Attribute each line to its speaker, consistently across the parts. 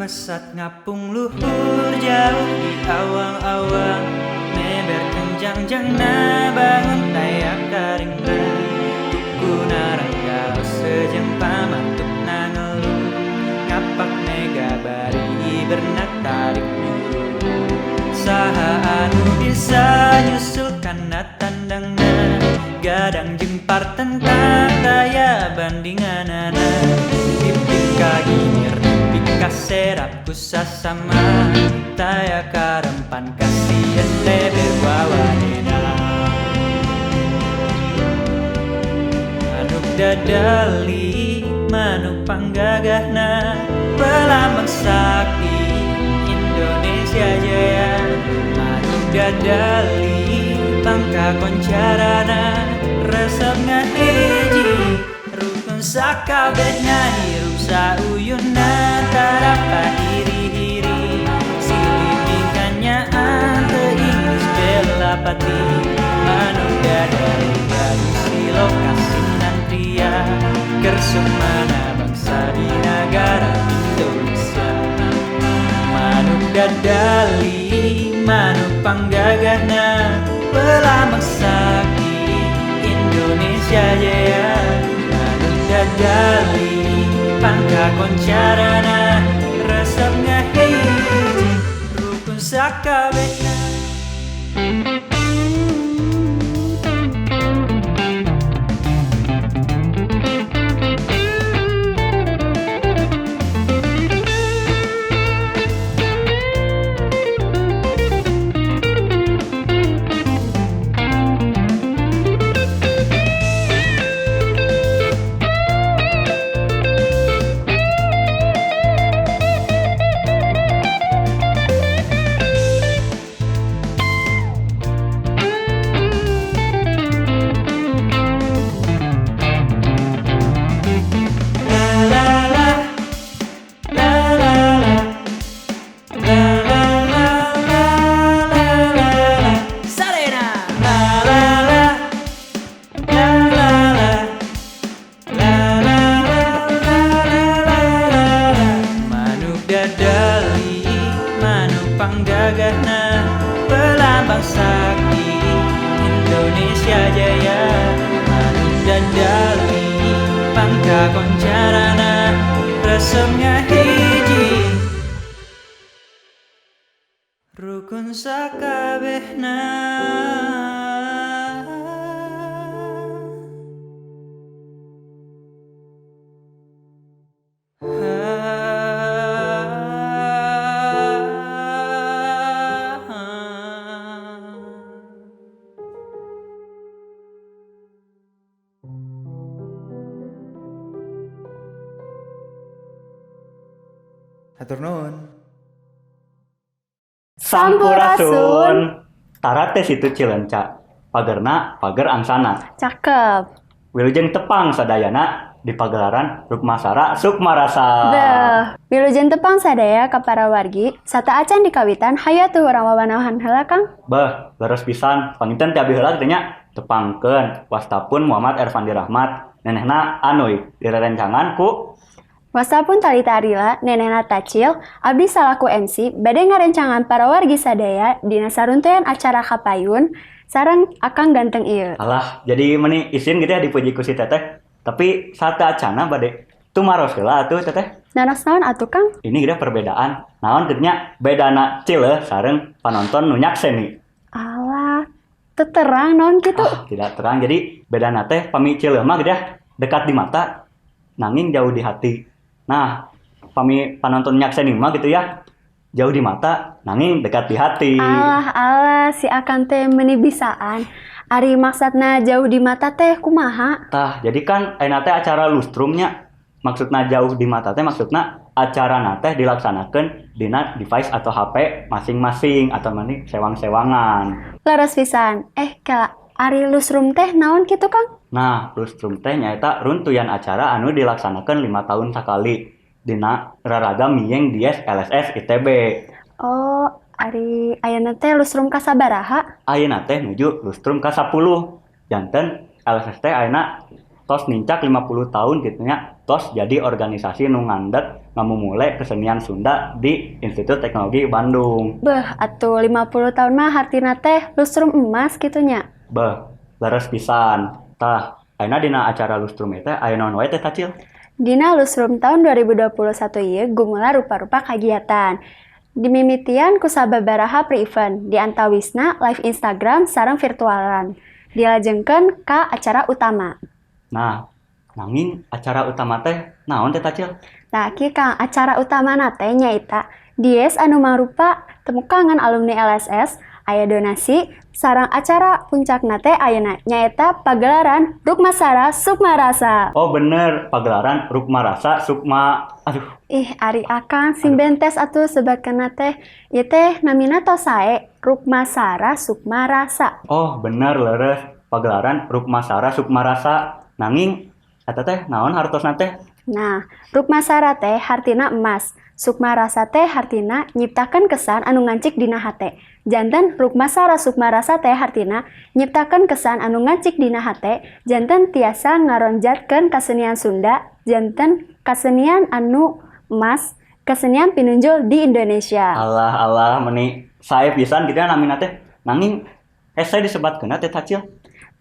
Speaker 1: Mesat ngapung luhur jauh di awang-awang, meber kenjang-jangna bangun taya karingna, tuku narangga sejeng pamantuk nangelu, ngapak mega bari bernak tarik nyuru. Saha anu bisa nyusul kana tandangna, gadang jeung partentang taya bandinganana, pipik kaginir nepi ka serap ku sasama, taya karempan kasieun leber wawanena. Manuk dadali, manuk panggagahna, pelambang sakti Indonesia Jaya. Manuk dadali, pangka koncarana, resep ngahiji, rukun sakabehna, hirup sauyunna, tarapa hiri-hiri, silih mikanyaan teuing geus bela pati. Manuk dadali gaduh silo kasinantria, kersumana bangsa di nagara Indonesia. Manuk dadali, manuk panggagahna, pelambang sakti Indonesia Jaya. Manuk dadali, pangka koncarana, resep ngahiji, rukun sakabehna. La la la, la la la, la la la la la la la. Sarena. La la la, la la la, la la la la la la la. Manuk dadali, manuk panggagahna, pelambang sakti Indonesia Jaya. Manuk dadali, pangka koncarana, resep ngahiji, rukun sakabehna.
Speaker 2: Hatur nuhun.
Speaker 3: Sampurasun. Tara teh Situ Cileunca. Pagerna pager angsana.
Speaker 4: Cakep.
Speaker 3: Wilujeng tepang sadayana di pagelaran Rukmasara Sukmarasa.
Speaker 4: Beuh, wilujeng tepang sadaya ka para wargi, sateuacan dikawitan hayu atuh urang wawanahan heula, Kang.
Speaker 3: Beuh, leres pisan. Panginten ti abdi heula kitu nya. Tepangkeun wastapun Muhammad Erfandi Rahmat, nenehna Anuy, direrencangan ku
Speaker 4: Wastapun Talita Arila, nenehna Tacil, abdi salaku MC, bade ngarencangan para wargi sadaya dina saruntuyan acara kapayun sareng akang ganteng ieu.
Speaker 3: Alah, jadi meni isin gitu ya dipuji ku si teteh. Tapi sateuacana bade tumaros heula atuh teteh.
Speaker 4: Naros naon atuh, Kang?
Speaker 3: Ini gitu perbedaan. Naon kitu nya bedana cileuh sareng panonton nu nyakseni.
Speaker 4: Alah, teu terang naon kitu?
Speaker 3: Ah, tidak terang. Jadi bedana teh pami cileuh mah gitu ya dekat di mata, nanging jauh di hati. Nah, pami panonton nyakseni mah gitu ya jauh di mata, nanging dekat di hati.
Speaker 4: Alah, alah, si akang teh meuni bisaan. Ari maksudna jauh di mata teh kumaha?
Speaker 3: Tah, jadi kan ayeuna teh acara lustrumnya. Maksudna jauh di mata teh maksudna acara teh dilaksanakeun dina device atau HP masing-masing atau mani sewang-sewangan.
Speaker 4: Leres pisan. Kela ari lustrum teh naon kitu, Kang?
Speaker 3: Nah, lustrum teh nyaeta runtuyan acara anu dilaksanakeun 5 tahun sakali dina raraga mieng dies LSS ITB.
Speaker 4: Oh, ari ayeuna teh lustrum kasabaraha?
Speaker 3: Ayeuna teh nuju lustrum ka-10. Janten LSS teh ayeuna Tos nincak 50 tahun gitu nya, tos jadi organisasi nu ngandet ngamumule kesenian Sunda di Institut Teknologi Bandung.
Speaker 4: Beh, atuh 50 tahun mah hartina teh lustrum emas kitu nya.
Speaker 3: Beh, leres pisan. Tah, ayeuna dina acara lustrum teh aya naon wae, Teh Tacil?
Speaker 4: Dina lustrum tahun 2021 ieu gumula rupa-rupa kagiatan. Dimimitian ku sababaraha pre-event, di antawisna live Instagram sareng virtualan. Dilajengkeun ka acara utama.
Speaker 3: Nah, nanging acara utama teh naon, Teh Tacil?
Speaker 4: Nah, kieu Kang, acara utamana teh nyaeta Dies anu mangrupa temukangan alumni LSS, aya donasi, sareng acara puncakna teh ayeuna nyaeta pagelaran Rukmasara Sukmarasa.
Speaker 3: Oh bener, pagelaran Rukmarasa Sukma. Aduh.
Speaker 4: Ih, ari Akang sing bentes atuh sebatkeunna teh. Ieu teh namina tos sae, Rukmasara Sukmarasa.
Speaker 3: Oh bener, leres, pagelaran Rukmasara Sukmarasa. Nanging eta teh naon hartosna teh?
Speaker 4: Nah, Rukmasara teh hartina emas. Sukmarasa teh hartina nyiptakeun kesan anu ngancik dina hate. Janten Rukmasara Sukmarasa teh hartina nyiptakeun kesan anu ngancik dina hate, janten tiasa ngaronjatkeun kasenian Sunda, janten kasenian anu emas, kesenian pinunjul di Indonesia.
Speaker 3: Alah alah, meni sae pisan gitu ya namina teh. Nanging hese disebatkeun teh, Tacil.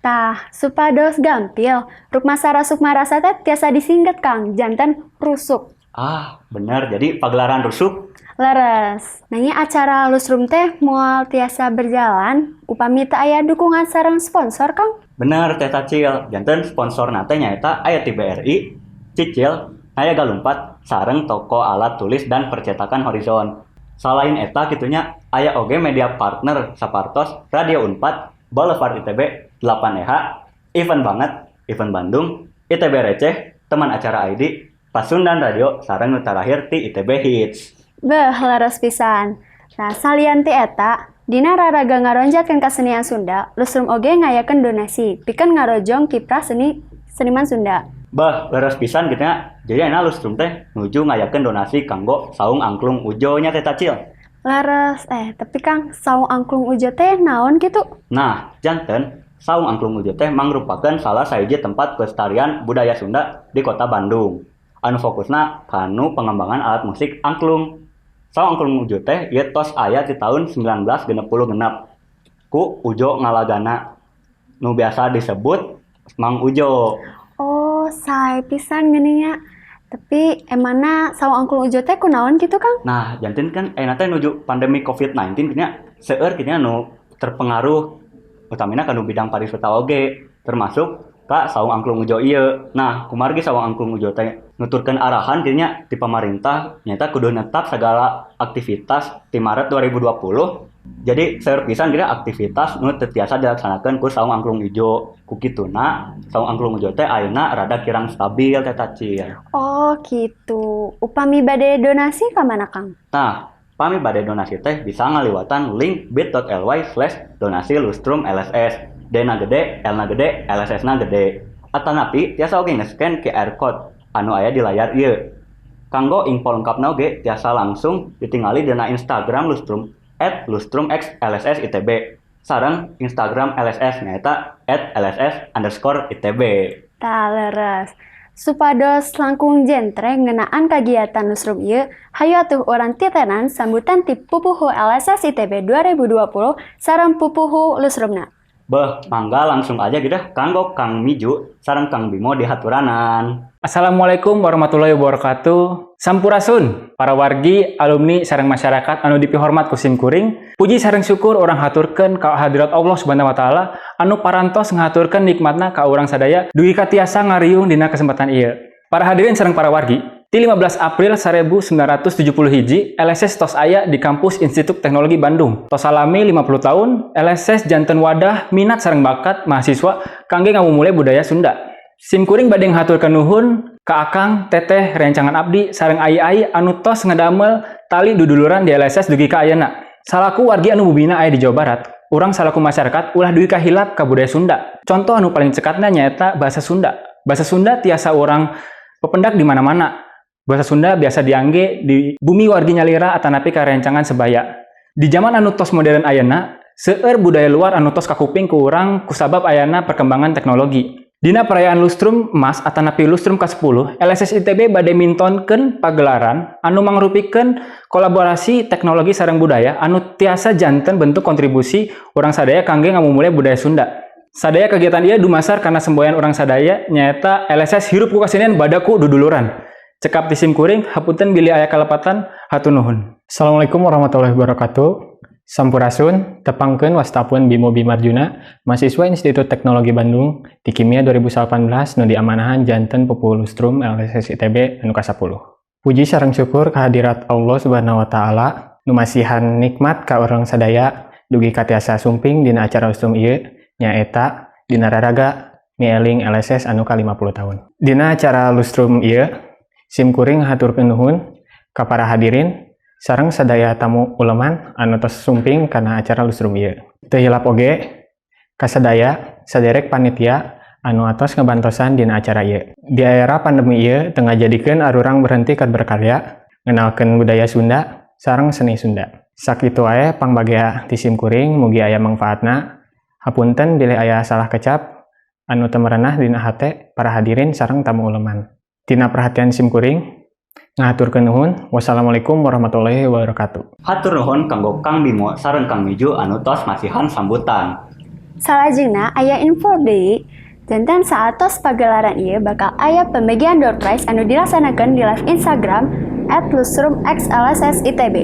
Speaker 4: Tah, supados gampil, Rukmasara Sukmarasa teh tiasa disingkat, Kang, janten rusuk.
Speaker 3: Ah, bener. Jadi pagelaran rusuk.
Speaker 4: Leres. Nanging acara lustrum teh moal tiasa berjalan upami teu aya dukungan sareng sponsor, Kang.
Speaker 3: Bener, Teh Tacil. Janten sponsor teh nyaeta aya ti BRI, Cicil, Nayaga Lumpat, sareng toko alat tulis dan percetakan Horizon. Selain eta kitunya aya oge media partner sapartos Radio Unpad, Boulevard ITB, 8EH, Event Banget, Event Bandung, ITB Receh, Teman Acara ID, Pasundan Radio, sareng nu terakhir ti ITB Hits.
Speaker 4: Beh, leres pisan. Nah, salian ti eta, dina raraga ngaronjatkeun kasenian Sunda, lustrum oge ngayakeun donasi pikeun ngarojong kiprah seni seniman Sunda.
Speaker 3: Bah, leres pisan gitu ya. Jadi ayeuna lustrum teh nuju ngayakeun donasi kanggo Saung Angklung Ujo nya, Teh Tacil.
Speaker 4: Leres, tapi Kang, Saung Angklung Ujo teh naon gitu?
Speaker 3: Nah, janten Saung Angklung Ujo teh mangrupakeun salah sahiji tempat pelestarian budaya Sunda di kota Bandung. Anu fokusna kanu pengembangan alat musik angklung. Saung Angklung Ujo teh ieu tos aya di tahun 1966 ku Ujo Ngalagana, nu biasa disebut Mang Ujo.
Speaker 4: Oh, sae pisan geuning nya. Tapi emangna Saung Angklung Ujo teh kunaon gitu, Kang?
Speaker 3: Nah, janten kan ayeuna teh nuju pandemi COVID-19 kitu nya, seueur kitu nya nu terpengaruh, utamina kanu bidang pariwisata oge, termasuk ka Saung Angklung Ujo ieu. Nah, kumargi Saung Angklung Ujo teh nuturkeun arahan kitu nya ti pamarintah nyaeta kudu netap segala aktivitas di Maret 2020. Jadi seueur pisan kitu aktivitas nu teu tiasa dilaksanakeun ku Saung Angklung Ujo. Ku kituna Saung Angklung Ujo teh ayeuna rada kirang stabil, Teh Tacil.
Speaker 4: Oh, gitu. Upami bade donasi ka mana, Kang?
Speaker 3: Nah, pami bade donasi teh bisa ngaliwatan link bit.ly/donasi lustrum LSS. D na gede, L na gede, LSS na gede. Atanapi tiasa oge nge-scan QR code anu aya di layar ieu. Kanggo info lengkapna oge tiasa langsung ditingali dina Instagram lustrum @lustrumxlssitb sareng Instagram LSS nyaeta @LSS_ITB.
Speaker 4: Tah, leres. Supados langkung jentre ngeunaan kagiatan lustrum ieu, hayu atuh urang titenan sambutan ti pupuhu LSS ITB 2020 sareng pupuhu lustrumna.
Speaker 3: Beh, mangga langsung aja gitu kanggo Kang Miju sareng Kang Bimo di haturanan.
Speaker 5: Assalamualaikum warahmatullahi wabarakatuh. Sampurasun para wargi, alumni sareng masyarakat anu dipihormat ku sim kuring. Puji sareng syukur urang haturkeun ka hadirat Allah Subhanahu wa taala anu parantos ngahaturkeun nikmatna ka urang sadaya dugi ka tiasa ngariung dina kesempatan ieu. Para hadirin sareng para wargi, di 15 April 1970 hiji, LSS tos aya di kampus Institut Teknologi Bandung. Tos salami 50 tahun, LSS janten wadah minat sareng bakat mahasiswa kangge ngamumule budaya Sunda. Sim kuring bade ngahaturkeun nuhun ka Akang, Teteh, rencangan abdi sareng ai-ai anu tos ngedamel tali duduluran di LSS dugi ka ayeuna. Salaku wargi anu bumina aya di Jawa Barat, urang salaku masyarakat ulah dugi ka hilap ka budaya Sunda. Contoh anu paling cekatna nyaeta bahasa Sunda. Bahasa Sunda tiasa urang pependak di mana-mana. Bahasa Sunda biasa diangge di bumi wargi nyalira atanapi karencangan sebaya. Di zaman anu tos modern ayeuna, seueur budaya luar anu tos kakuping ku urang kusabab ayana perkembangan teknologi. Dina perayaan lustrum emas atanapi lustrum ka-10, LSS ITB bade mintonkeun pagelaran anu mangrupikeun kolaborasi teknologi sareng budaya anu tiasa janten bentuk kontribusi urang sadaya kangge ngamumule budaya Sunda. Sadaya kegiatan ieu dumasar kana semboyan urang sadaya nyaeta LSS hirup ku kasenian badag ku duduluran. Cekap ti sim kuring, hapunten bilih aya kalepatan, hatur nuhun.
Speaker 6: Assalamualaikum warahmatullahi wabarakatuh. Sampurasun, tepangkeun wasta pun Bimo Bimarjuna, mahasiswa Institut Teknologi Bandung di Kimia 2018 nu diamanahan janten pupuhu lustrum LSS ITB anu ka-10. Puji sareng syukur kehadirat Allah Subhanahu wa taala nu masihan nikmat ka urang sadaya dugi ka tiasa sumping dina acara lustrum ieu, nyaeta dina raraga mieling LSS anu ka-50 tahun. Dina acara lustrum ieu, sim kuring haturkeun nuhun ka para hadirin sareng sadaya tamu uleman anu tos sumping kana acara lustrum ieu. Teu hilap oge kasadaya saderek panitia anu atos ngabantosan dina acara ieu. Di era pandemi ieu teu ngajadikeun arurang berhenti keur berkarya, ngenalkeun budaya Sunda sareng seni Sunda. Sakitu wae pangbagea ti sim kuring, mugi aya mangfaatna. Hapunten bilih aya salah kecap anu teu merenah dina hate para hadirin sareng tamu uleman. Tina perhatian sim kuring, ngahaturkeun nuhun. Wassalamualaikum warahmatullahi wabarakatuh.
Speaker 3: Hatur nuhun kanggo Kang Bimo sareng Kang Miju anu tos masihan sambutan.
Speaker 4: Salajengna aya info deui. Janten saatos pagelaran ieu bakal aya pembagian door prize anu dilaksanakeun di live Instagram @lustrumxlssitb.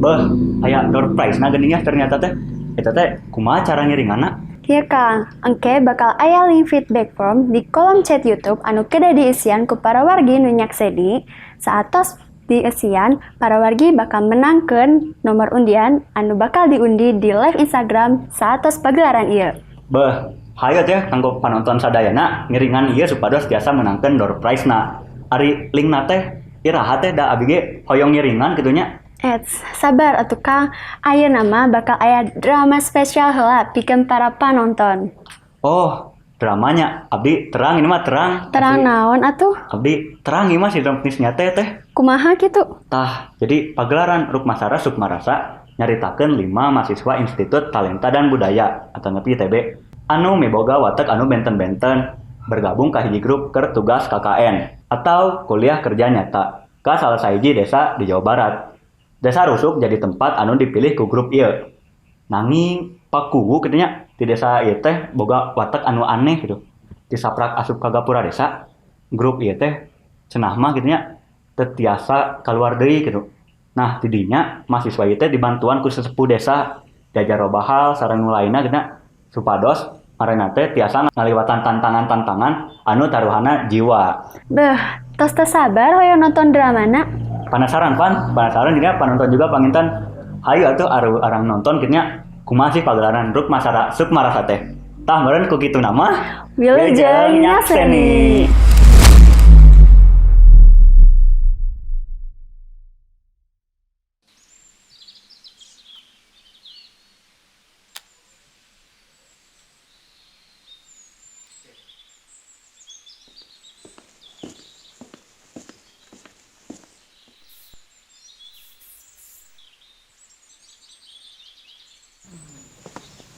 Speaker 3: Beuh, aya door prize na geuning ya ternyata teh. Eta teh kumaha cara ngiringanna?
Speaker 4: Kieu Kang, engke bakal aya link feedback form di kolom chat YouTube anu kedah diisian ku para wargi nu nyakseni. Saatos diisian, para wargi bakal menangkeun nomor undian anu bakal diundi di live Instagram saatos pagelaran ieu.
Speaker 3: Beuh, hayo teh kanggo panonton sadayana ngiringan ieu supados tiasa menangkeun door prize na. Ari linkna teh iraha teh, da abi ge hoyong ngiringan kitu nya.
Speaker 4: Eits, sabar atuh Kang. Ayeuna mah bakal aya drama spesial heula pikeun para panonton.
Speaker 3: Oh, dramanya. Abdi terang ini mah, terang.
Speaker 4: Terang
Speaker 3: Abdi,
Speaker 4: naon atuh?
Speaker 3: Abdi terang ieu mah si dramatisnya teh teh.
Speaker 4: Kumaha kitu?
Speaker 3: Tah, jadi pagelaran Rukmasara Sukmarasa nyaritakeun 5 mahasiswa Institut Talenta dan Budaya atau ITB anu miboga watek anu benten-benten bergabung ka hiji grup keur tugas KKN atau kuliah kerja nyata ka salah sahiji desa di Jawa Barat. Desa Rusuk jadi tempat anu dipilih ku grup ieu. Nanging pakuwu kitu nya di desa ieu teh boga watek anu aneh gitu. Disaprak asup ka gapura desa, grup ieu teh cenah mah kitu nya teu tiasa kaluar deui gitu. Nah, tidinya mahasiswa ieu teh dibantuan ku sesepuh desa diajar loba hal sareng nu lainna kitu nya supados marena teh tiasa ngaliwatan tantangan-tantangan anu taruhana jiwa.
Speaker 4: Beuh, tos teu sabar hoyong nonton dramana.
Speaker 3: Penasaran pan, penasaran gini penonton juga panginten. Hayu atuh aru arang nonton kitu nya kumaha sih pagelaran Rukmasara Sukmarasa teh. Tah meureun ku kitu nama.
Speaker 4: Wilujeng nyakseni.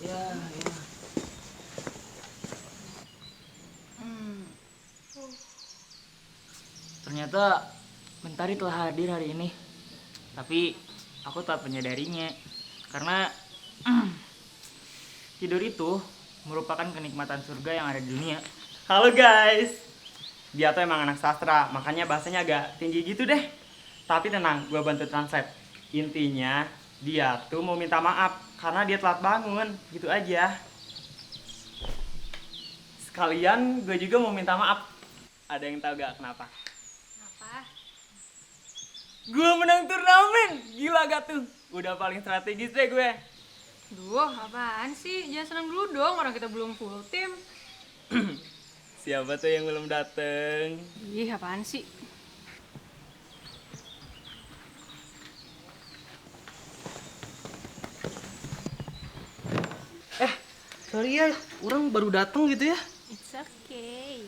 Speaker 1: Ya. Ternyata Mentari telah hadir hari ini. Tapi aku tak menyadarinya. Karena tidur itu merupakan kenikmatan surga yang ada di dunia.
Speaker 7: Halo guys. Dia tuh emang anak sastra, makanya bahasanya agak tinggi gitu deh. Tapi tenang, gue bantu translate. Intinya, dia tuh mau minta maaf karena dia telat bangun, gitu aja. Sekalian gue juga mau minta maaf. Ada yang tahu gak kenapa?
Speaker 8: Kenapa?
Speaker 7: Gue menang turnamen, gila gak tuh? Udah paling strategis deh gue.
Speaker 8: Duh, apaan sih? Jangan seneng dulu dong, orang kita belum full team.
Speaker 7: Siapa tuh yang belum dateng?
Speaker 8: Ih, apaan sih?
Speaker 9: Sorry ya, orang baru datang gitu ya.
Speaker 8: It's okay.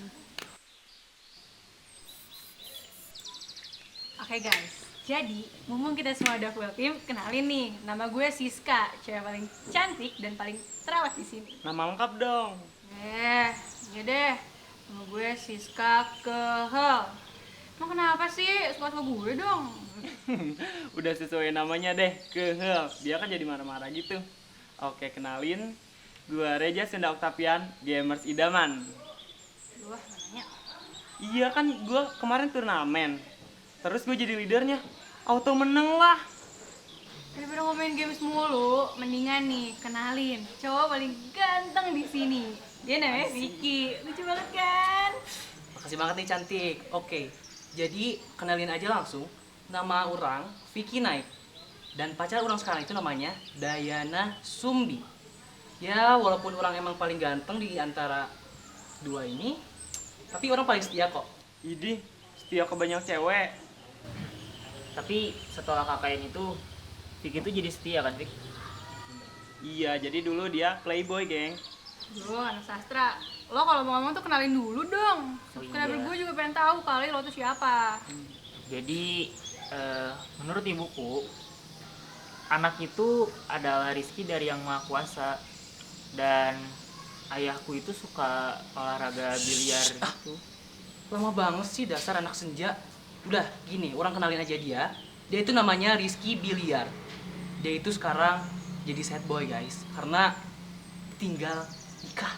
Speaker 8: Oke guys, jadi mumpung kita semua udah full team, kenalin nih, nama gue Siska, cewek paling cantik dan paling terawat di sini.
Speaker 7: Nama lengkap dong.
Speaker 8: Ya deh. Nama gue Siska Kehel. Emang kenapa sih? Suka-suka gue dong.
Speaker 7: Udah sesuai namanya deh, Kehel. Dia kan jadi marah-marah gitu. Oke, kenalin. Gue Reja Sunda Oktavian, gamers idaman.
Speaker 8: Wah, nanya.
Speaker 7: Iya kan, gue kemarin turnamen. Terus gue jadi leadernya. Auto menang lah.
Speaker 8: Daripada ngomongin games mulu, mendingan nih kenalin cowok paling ganteng di sini. Dia namanya Vicky. Lucu banget kan?
Speaker 9: Makasih banget nih cantik. Oke, jadi kenalin aja langsung. Nama orang Vicky Naik. Dan pacar orang sekarang itu namanya Dayana Sumbi. Ya, walaupun orang emang paling ganteng di antara dua ini, tapi orang paling setia kok.
Speaker 7: Idih, setia ke banyak cewek.
Speaker 1: Tapi setelah KKN itu, Vicky itu jadi setia kan, Vic?
Speaker 7: Iya, jadi dulu dia playboy, geng.
Speaker 8: Duh, anak sastra. Lo kalau mau ngomong tuh kenalin dulu dong.
Speaker 1: Oh, iya.
Speaker 8: Kenapa gue juga pengen tahu kali lo tuh siapa.
Speaker 1: Jadi, menurut ibuku, anak itu adalah rizki dari Yang Maha Kuasa. Dan ayahku itu suka olahraga biliar gitu.
Speaker 9: Lama banget sih dasar anak senja. Udah, gini, orang kenalin aja dia. Dia itu namanya Rizky Biliar. Dia itu sekarang jadi sad boy, guys. Karena tinggal nikah.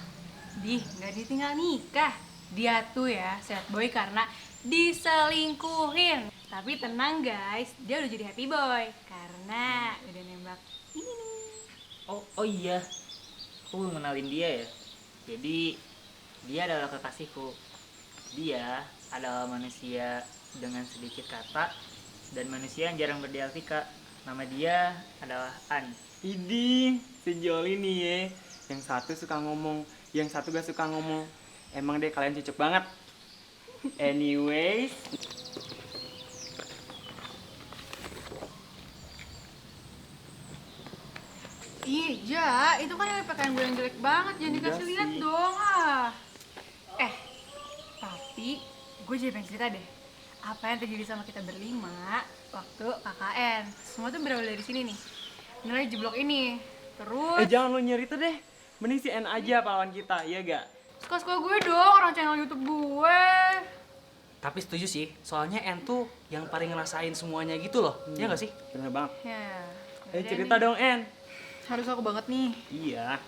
Speaker 8: Dih, nggak ditinggal nikah. Dia tuh ya sad boy karena diselingkuhin. Tapi tenang guys, dia udah jadi happy boy karena udah nembak ini nih.
Speaker 1: Oh iya, aku belum kenalin dia ya. Jadi dia adalah kekasihku. Dia adalah manusia dengan sedikit kata dan manusia yang jarang berdialektika. Nama dia adalah An.
Speaker 7: Idih, sejoli nih ye. Yang satu suka ngomong, yang satu gak suka ngomong. Emang deh kalian cocok banget. Anyways,
Speaker 8: Ih, Ja, itu kan yang pakaian gue yang jelek banget. Jangan
Speaker 7: Enggak
Speaker 8: dikasih lihat
Speaker 7: sih.
Speaker 8: dong, ah. Tapi gue jadi pengen cerita deh. Apa yang terjadi sama kita berlima waktu KKN. Semua tuh berawal dari sini nih. Nilai jeblok ini. Terus
Speaker 7: jangan lu nyerita deh. Mending si N aja pahlawan kita, iya gak?
Speaker 8: suka-suka gue dong, orang channel YouTube gue.
Speaker 9: Tapi setuju sih, soalnya N tuh yang paling ngerasain semuanya gitu loh. Iya gak sih?
Speaker 7: Bener banget.
Speaker 8: Ya.
Speaker 7: Cerita dong, N.
Speaker 10: Harus aku banget nih.
Speaker 7: Iya.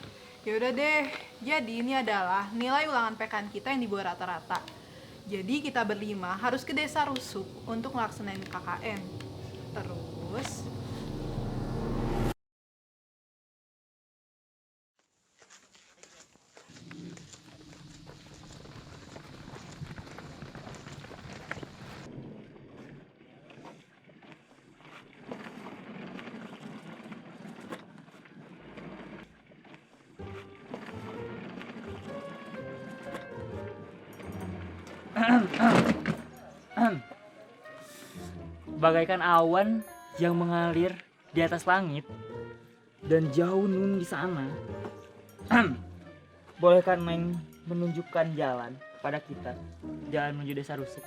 Speaker 10: Ya udah deh. Jadi ini adalah nilai ulangan PKN kita yang di bawah rata-rata. Jadi kita berlima harus ke desa Rusuk untuk ngelaksanain KKN. Terus
Speaker 1: Bagaikan awan yang mengalir di atas langit dan jauh nun di sana. Bolehkan Neng menunjukkan jalan pada kita, jalan menuju desa Rusuk.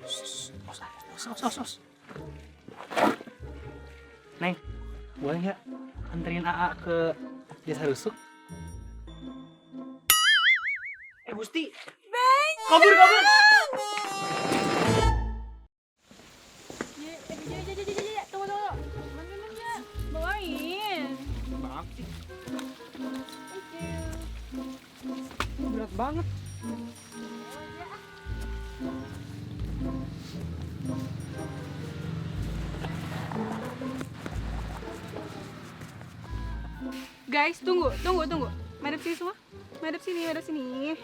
Speaker 9: Os. Neng, boleh nggak anterin AA ke desa Rusuk? Gusti. Kabur, kabur.
Speaker 8: Ja, tunggu. Bantuin dong, Ja. Bawain.
Speaker 7: Maaf sih.
Speaker 8: Thank you.
Speaker 7: Berat banget.
Speaker 8: Guys, tunggu. Madep sini semua. Madep sini.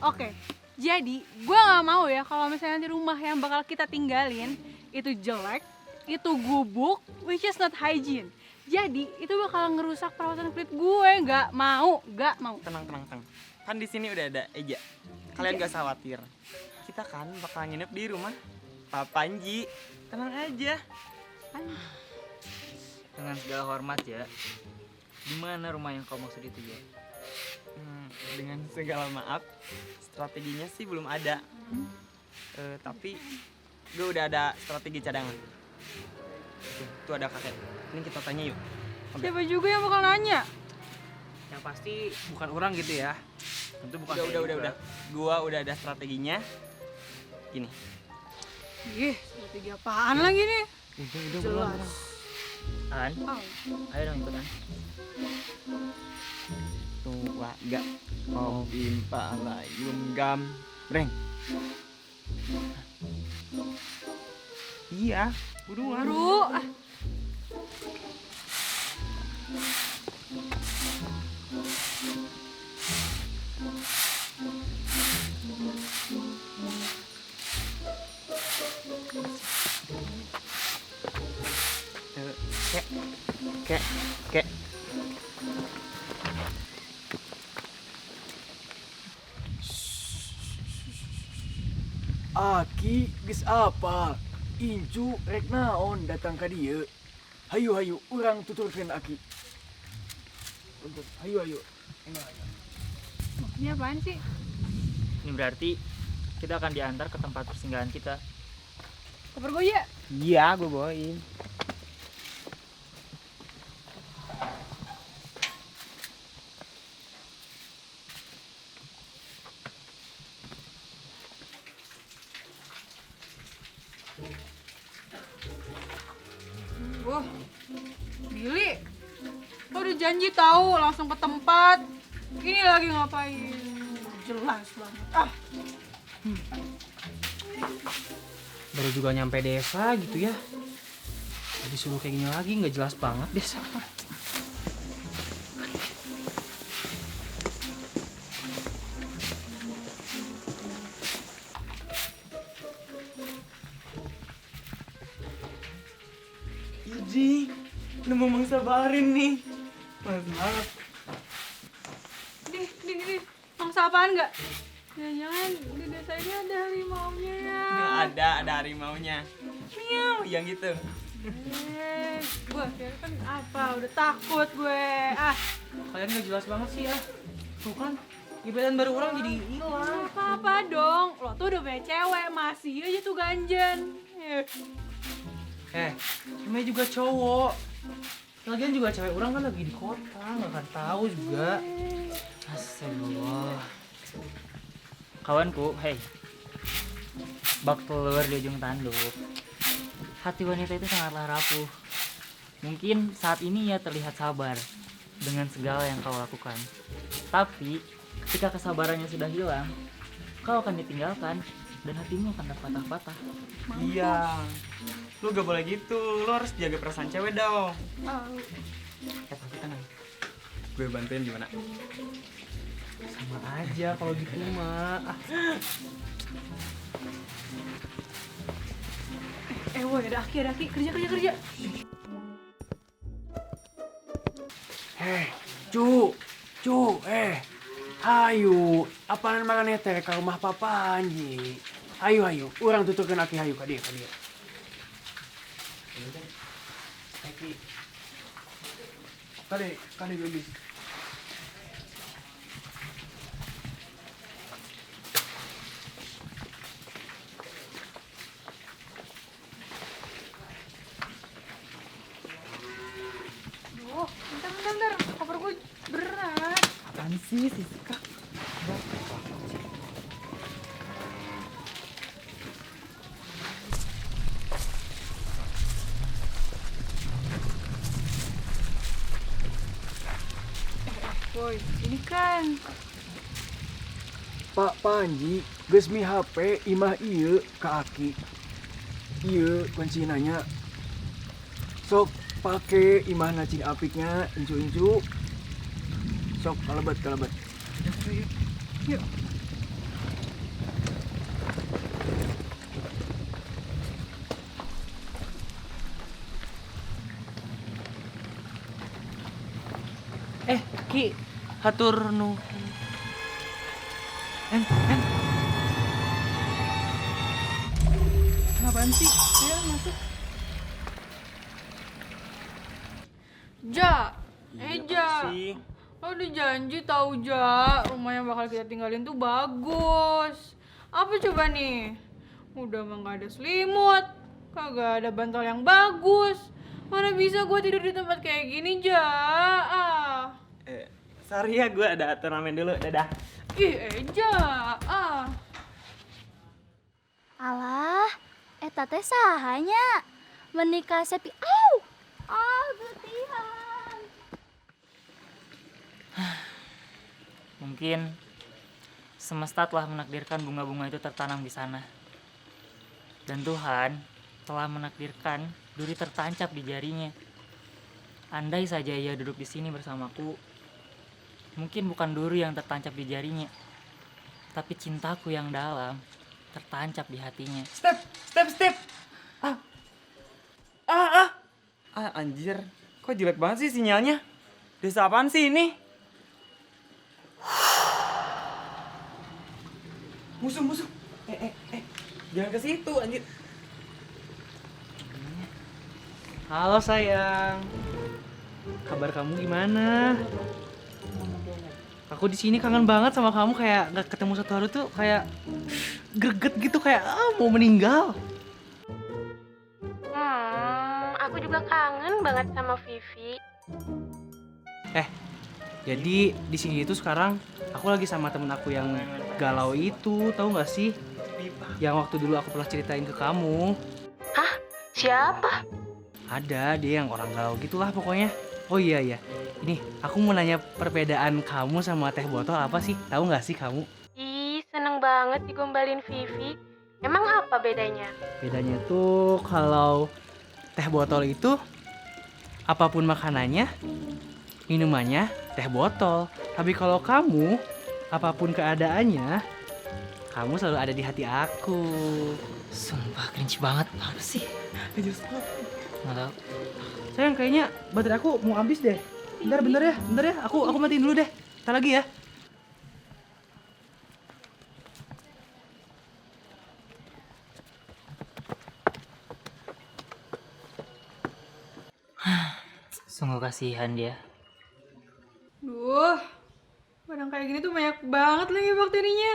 Speaker 8: Oke. Jadi, gue gak mau ya kalau misalnya nanti rumah yang bakal kita tinggalin itu jelek, itu gubuk, which is not hygiene. Jadi, itu bakal ngerusak perawatan kulit gue. Gak mau.
Speaker 7: Tenang. Kan di sini udah ada Eja. Kalian gak usah khawatir. Kita kan bakal nginep di rumah Pak Panji. Tenang aja.
Speaker 1: Dengan segala hormat ya, di mana rumah yang kau maksud itu ya?
Speaker 7: Dengan segala maaf, strateginya sih belum ada. Tapi gue udah ada strategi cadangan. Tuh ada kakek. Ini kita tanya yuk. Oke.
Speaker 8: Siapa juga yang bakal nanya?
Speaker 9: Yang pasti bukan orang gitu ya.
Speaker 1: Tentu bukan.
Speaker 7: Udah. Gua udah ada strateginya. Gini.
Speaker 8: Ih, strategi apaan lagi nih?
Speaker 7: Udah,
Speaker 8: jelas.
Speaker 1: An, ayo dong ikutan.
Speaker 7: Tua gak kopi palayum gambreng. Iya, buruan.
Speaker 8: Buru. Ah.
Speaker 7: Kek.
Speaker 11: Aki geus apal. Incu rek naon datang ka dieu. Hayu hayu urang tuturkeun Aki. Untuk hayu hayu.
Speaker 8: Ini apaan sih?
Speaker 1: Ini berarti kita akan diantar ke tempat persinggahan kita.
Speaker 8: Koper gue ya?
Speaker 7: Iya, gue bawain.
Speaker 8: Wah, Billy, lo udah janji tahu langsung ke tempat. Ini lagi ngapain? Jelas banget. Ah.
Speaker 9: Baru juga nyampe desa gitu ya. Disuruh kayak gini lagi nggak jelas banget desa.
Speaker 7: Iji, nemu mangsa baru nih. Mas banget.
Speaker 8: Di, mangsa apaan nggak? Jangan-jangan di desa ini ada harimaunya ya?
Speaker 7: Nggak ada harimaunya. Miau, yang gitu.
Speaker 8: Gue kira kan apa, udah takut gue. Ah,
Speaker 9: kalian nggak jelas banget sih ya. Tuh kan, gebetan baru orang jadi hilang.
Speaker 8: Apa-apa dong, lo tuh udah punya cewek, masih aja tuh ganjen.
Speaker 9: Namanya juga cowok. Lagian juga cewek orang kan lagi di kota, nggak akan tahu juga. Astagfirullah.
Speaker 1: Kawanku, hey. Bak telur di ujung tanduk. Hati wanita itu sangatlah rapuh. Mungkin saat ini ia terlihat sabar dengan segala yang kau lakukan. Tapi ketika kesabarannya sudah hilang, kau akan ditinggalkan dan hatimu akan terpatah-patah.
Speaker 7: Iya, lu gak boleh gitu. Lu harus jaga perasaan cewek dong. Tapi tenang. Gue bantuin gimana?
Speaker 9: Sama aja kalau gitu mah.
Speaker 8: Woi, ada Aki, kerja.
Speaker 11: Cu, hayu, apaan makan teh ke rumah papa anji. Hayu, urang tuturkeun Aki hayu ka dieu. Aki. Kade geus.
Speaker 8: Oh, bentar, koper gue berat.
Speaker 7: Apaan sih, Siska?
Speaker 8: Boy, ini kan
Speaker 11: Pak Panji geus mi HP imah ieu ka Aki. Ieu kuncina nya. Sok pake imahna cing apiknya incu-incu. Sok kalebet.
Speaker 8: Yuk.
Speaker 9: Ki, hatur nuhun.
Speaker 8: Apaan sih? Ayo masuk. Ja, Ja. Lo udah janji tau Ja, rumah yang bakal kita tinggalin tuh bagus. Apa coba nih? Udah mah gak ada selimut, kagak ada bantal yang bagus. Mana bisa gue tidur di tempat kayak gini, Ja? Ah.
Speaker 7: Sorry ya, gue ada turnamen dulu. Dadah.
Speaker 8: Ih, Eja. Ah.
Speaker 4: Alah, eta teh saha nya? Menikah sepi. Au. Ah, getihan.
Speaker 1: Mungkin semesta telah menakdirkan bunga-bunga itu tertanam di sana. Dan Tuhan telah menakdirkan duri tertancap di jarinya. Andai saja ia duduk di sini bersamaku, mungkin bukan duri yang tertancap di jarinya, tapi cintaku yang dalam tertancap di hatinya.
Speaker 7: Step, step, step. Ah. Ah, ah. Ah, anjir. Kok jelek banget sih sinyalnya? Desa apaan sih ini? Musuh, musuh. Eh. Jangan ke situ, anjir.
Speaker 9: Halo sayang. Kabar kamu gimana? Aku di sini kangen banget sama kamu, kayak nggak ketemu satu hari tuh kayak greget gitu, kayak mau meninggal.
Speaker 12: Aku juga kangen banget sama Vivi.
Speaker 9: Jadi di sini itu sekarang aku lagi sama temen aku yang galau itu, tahu nggak sih? Yang waktu dulu aku pernah ceritain ke kamu.
Speaker 12: Hah? Siapa?
Speaker 9: Ada, dia yang orang galau gitulah pokoknya. Oh iya iya, ini aku mau nanya perbedaan kamu sama teh botol apa sih? Tahu nggak sih kamu?
Speaker 12: Ih, seneng banget digombalin Vivi. Emang apa bedanya?
Speaker 9: Bedanya tuh kalau teh botol itu apapun makanannya, minumannya teh botol. Tapi kalau kamu, apapun keadaannya, kamu selalu ada di hati aku.
Speaker 1: Sumpah cringe banget, apa sih? Nggak tahu.
Speaker 9: Sayang, kayaknya baterai aku mau habis deh. Bentar ya. Aku matiin dulu deh. Bentar lagi ya.
Speaker 1: Sungguh kasihan dia.
Speaker 8: Duh, barang kayak gini tuh banyak banget lagi bakterinya.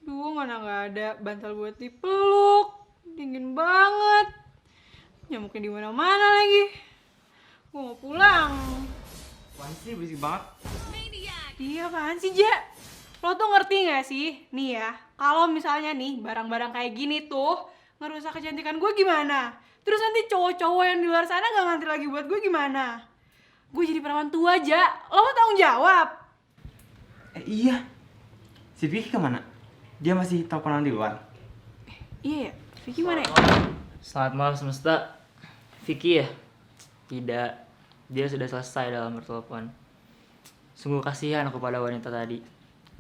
Speaker 8: Duh, mana nggak ada bantal buat dipeluk. Dingin banget. Nyamuknya di mana-mana lagi. Gue mau pulang.
Speaker 7: Apaan sih, berisik banget.
Speaker 8: Iya, apaan sih, Ja? Lo tuh ngerti gak sih? Nih ya, kalau misalnya nih barang-barang kayak gini tuh ngerusak kecantikan gue gimana? Terus nanti cowok-cowok yang di luar sana gak ngantri lagi buat gue gimana? Gue jadi perawan tua, Ja. Lo mau tanggung jawab?
Speaker 7: Iya. Si Vicky kemana? Dia masih teleponan di luar.
Speaker 8: Iya ya, Vicky mana ya?
Speaker 1: Selamat malam semesta. Vicky ya? Tidak. Dia sudah selesai dalam bertelepon. Sungguh kasihan aku pada wanita tadi.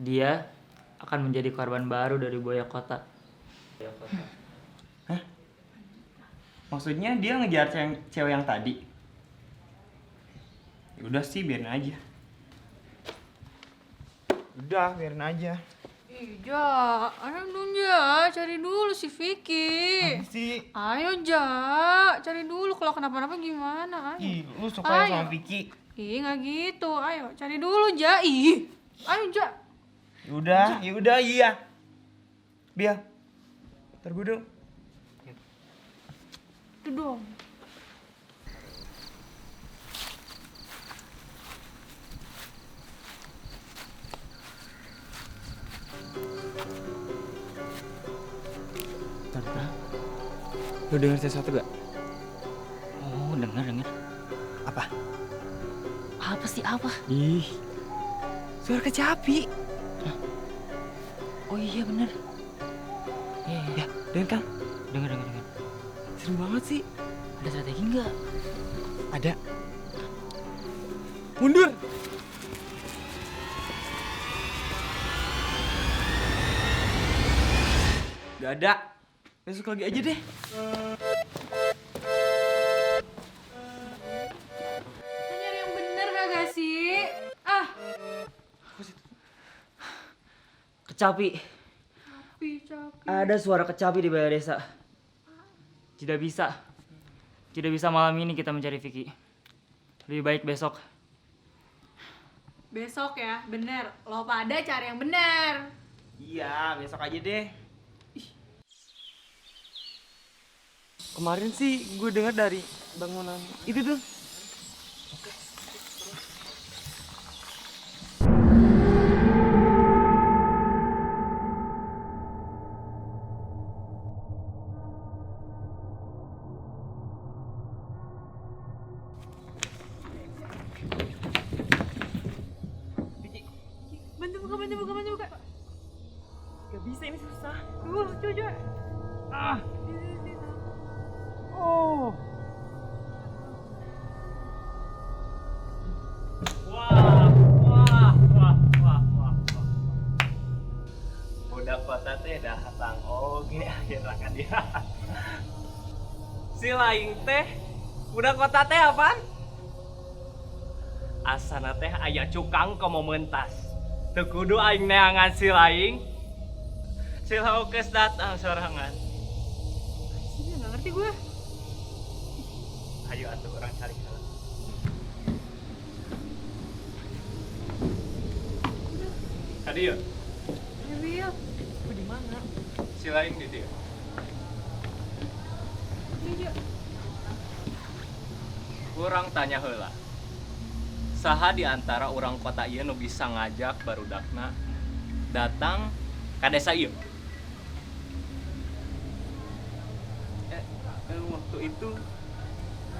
Speaker 1: Dia akan menjadi korban baru dari buaya kota.
Speaker 7: Hah? Maksudnya dia ngejar cewek yang tadi? Ya udah sih, biarin aja. Udah, biarin aja.
Speaker 8: Iya, ayo dong Ja, cari dulu si Vicky.
Speaker 7: Apa sih?
Speaker 8: Ayo Ja, cari dulu kalau kenapa-napa gimana, ayo.
Speaker 7: Ih, lu suka ya sama Vicky?
Speaker 8: Ih, nggak gitu, ayo cari dulu Ja, ih. Ayo Ja.
Speaker 7: Yaudah, iya. Biar, ntar gue dong.
Speaker 8: Itu dong.
Speaker 7: Bentar. Lu denger sesuatu gak?
Speaker 1: Oh, denger.
Speaker 7: Apa?
Speaker 1: Apa sih, apa?
Speaker 7: Ih, suara kecapi.
Speaker 1: Hah? Oh iya, bener. Iya.
Speaker 7: Ya, denger kan?
Speaker 1: Denger.
Speaker 7: Serem banget sih.
Speaker 1: Ada strategi nggak?
Speaker 7: Ada. Mundur! Gak ada. Besok lagi aja deh.
Speaker 8: Lu nyari yang bener kagak sih? Ah.
Speaker 1: Kecapi.
Speaker 8: Kecapi.
Speaker 1: Ada suara kecapi di balai desa. Tidak bisa. Tidak bisa malam ini kita mencari Vicky. Lebih baik besok.
Speaker 8: Besok ya, bener. Lo pada cari yang bener.
Speaker 7: Iya, besok aja deh. Kemarin sih gue dengar dari bangunan itu tuh.
Speaker 8: Bantu buka, bantu buka.
Speaker 7: Gak bisa, ini susah.
Speaker 8: Coba, coba.
Speaker 7: Ah. Oh.
Speaker 13: Wah, wah, wah, wah, wah, wah. Budak kota teh datang oge akhirnya kan dia. Si laing teh budak kota teh apaan? Asana teh aya cukang komo mentas. Teu kudu aing neangan si laing. Si laukes datang sorangan.
Speaker 8: Sini nggak ngerti gue.
Speaker 13: Ayo atuh orang cari heula. Ka dieu.
Speaker 8: Bil.
Speaker 7: Gue di mana?
Speaker 13: Si laing di dieu.
Speaker 8: Iya.
Speaker 13: Kurang tanya heula. Saha di antara orang kota ieu nu bisa ngajak barudakna datang ka desa ieu?
Speaker 7: Waktu itu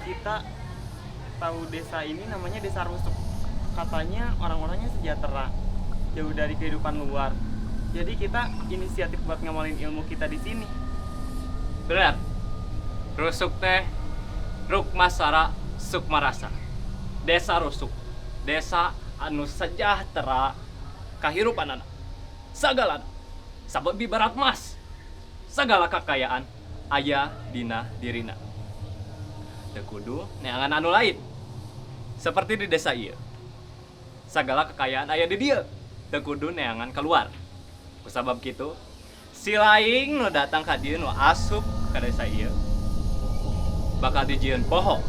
Speaker 7: kita tahu desa ini namanya Desa Rusuk. Katanya orang-orangnya sejahtera, jauh dari kehidupan luar. Jadi kita inisiatif buat ngamalin ilmu kita di sini.
Speaker 13: Benar. Rusuk teh Rukmasara Sukmarasa. Desa Rusuk, desa anu sejahtera kahirupanana. Sagalana sabab ibarat mas. Sagala kakayaan aya dina dirina. Teu kudu neangan anu lain. Seperti di desa ieu. Sagala kekayaan aya di dieu. Teu kudu neangan keluar. Kusabab kitu, si laing nu datang ka dieu nu asup ka desa ieu bakal dijieun poho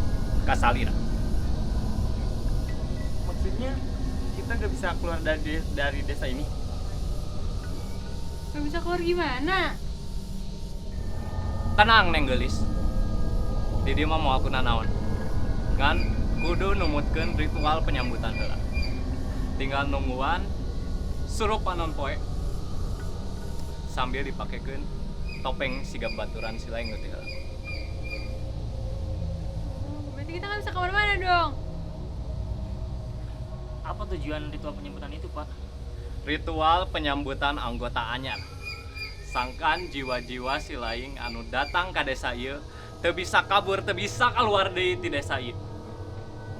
Speaker 13: ka salira.
Speaker 7: Maksudnya kita gak bisa keluar dari desa ini?
Speaker 8: Gak bisa keluar gimana?
Speaker 13: Tenang neng geulis. Di dieu mah moal kunanaon. Ngan kudu numutkeun ritual penyambutan heula. Tinggal nungguan surup panon poe sambil dipakekeun topeng siga baturan si laing teh heula.
Speaker 8: Berarti kita nggak bisa kemana-mana dong.
Speaker 1: Apa tujuan ritual penyambutan itu, Pak?
Speaker 13: Ritual penyambutan anggota anyar. Sangkan jiwa-jiwa si laing anu datang ka desa ieu teu bisa kabur, teu bisa keluar deui ti desa ieu.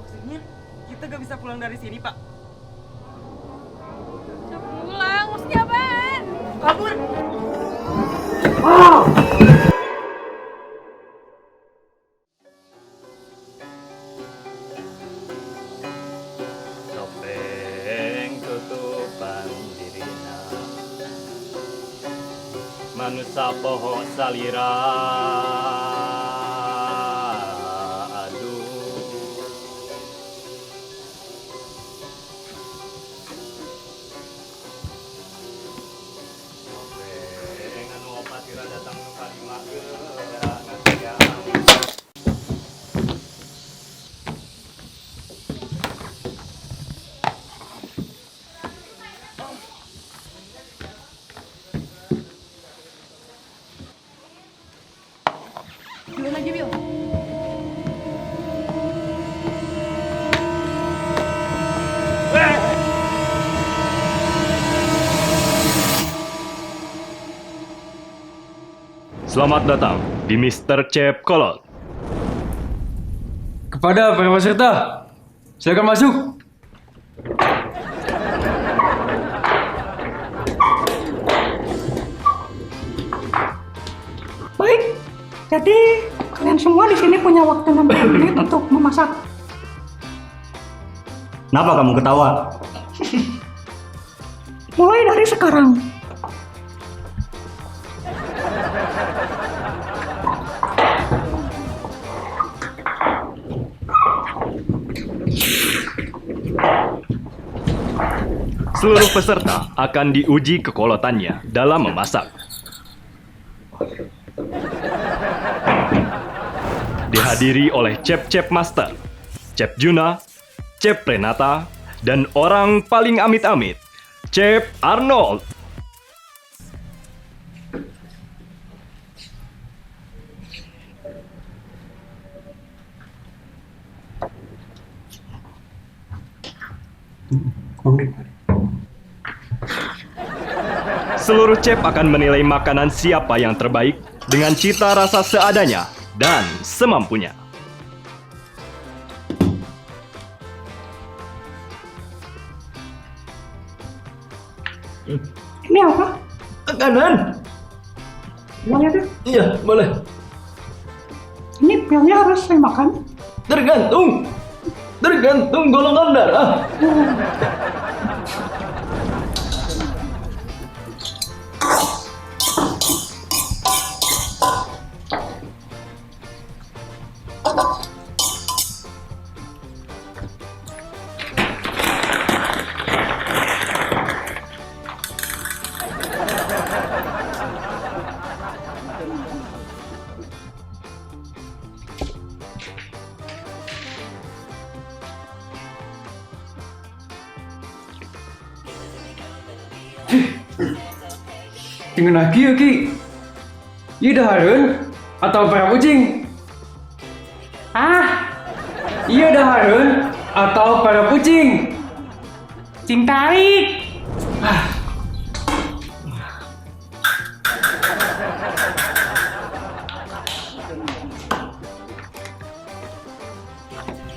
Speaker 7: Maksudnya kita gak bisa pulang dari sini, Pak?
Speaker 8: Bisa pulang, maksudnya apaan?
Speaker 7: Kabur!
Speaker 3: Oh!
Speaker 13: Topeng tutupan dirina manusa poho salira. Aduh. Topeng anu opat ira datang nu kalima geura ngasiang.
Speaker 8: Duluan aja, Bil.
Speaker 14: Selamat datang di Mr. Cep Kolot.
Speaker 11: Kepada para peserta, silakan masuk.
Speaker 15: Baik, jadi kalian semua di sini punya waktu 60 menit untuk memasak.
Speaker 3: Kenapa kamu ketawa?
Speaker 15: Mulai dari sekarang.
Speaker 14: Seluruh peserta akan diuji kekolotannya dalam memasak. Dihadiri oleh Cep-Cep Master, Cep Juna, Cep Renata, dan orang paling amit-amit, Cep Arnold. Seluruh Cep akan menilai makanan siapa yang terbaik dengan cita rasa seadanya dan semampunya.
Speaker 15: Ini apa?
Speaker 11: Makanan.
Speaker 15: Boleh tuh?
Speaker 11: Iya, boleh.
Speaker 15: Ini pilnya harus saya makan?
Speaker 11: Tergantung. Tergantung golongan darah.
Speaker 5: Tinggal kieu Ki. Ieu dahareun atau para kucing?
Speaker 15: Ah,
Speaker 5: Ieu dahareun atau para kucing?
Speaker 15: Cing tarik.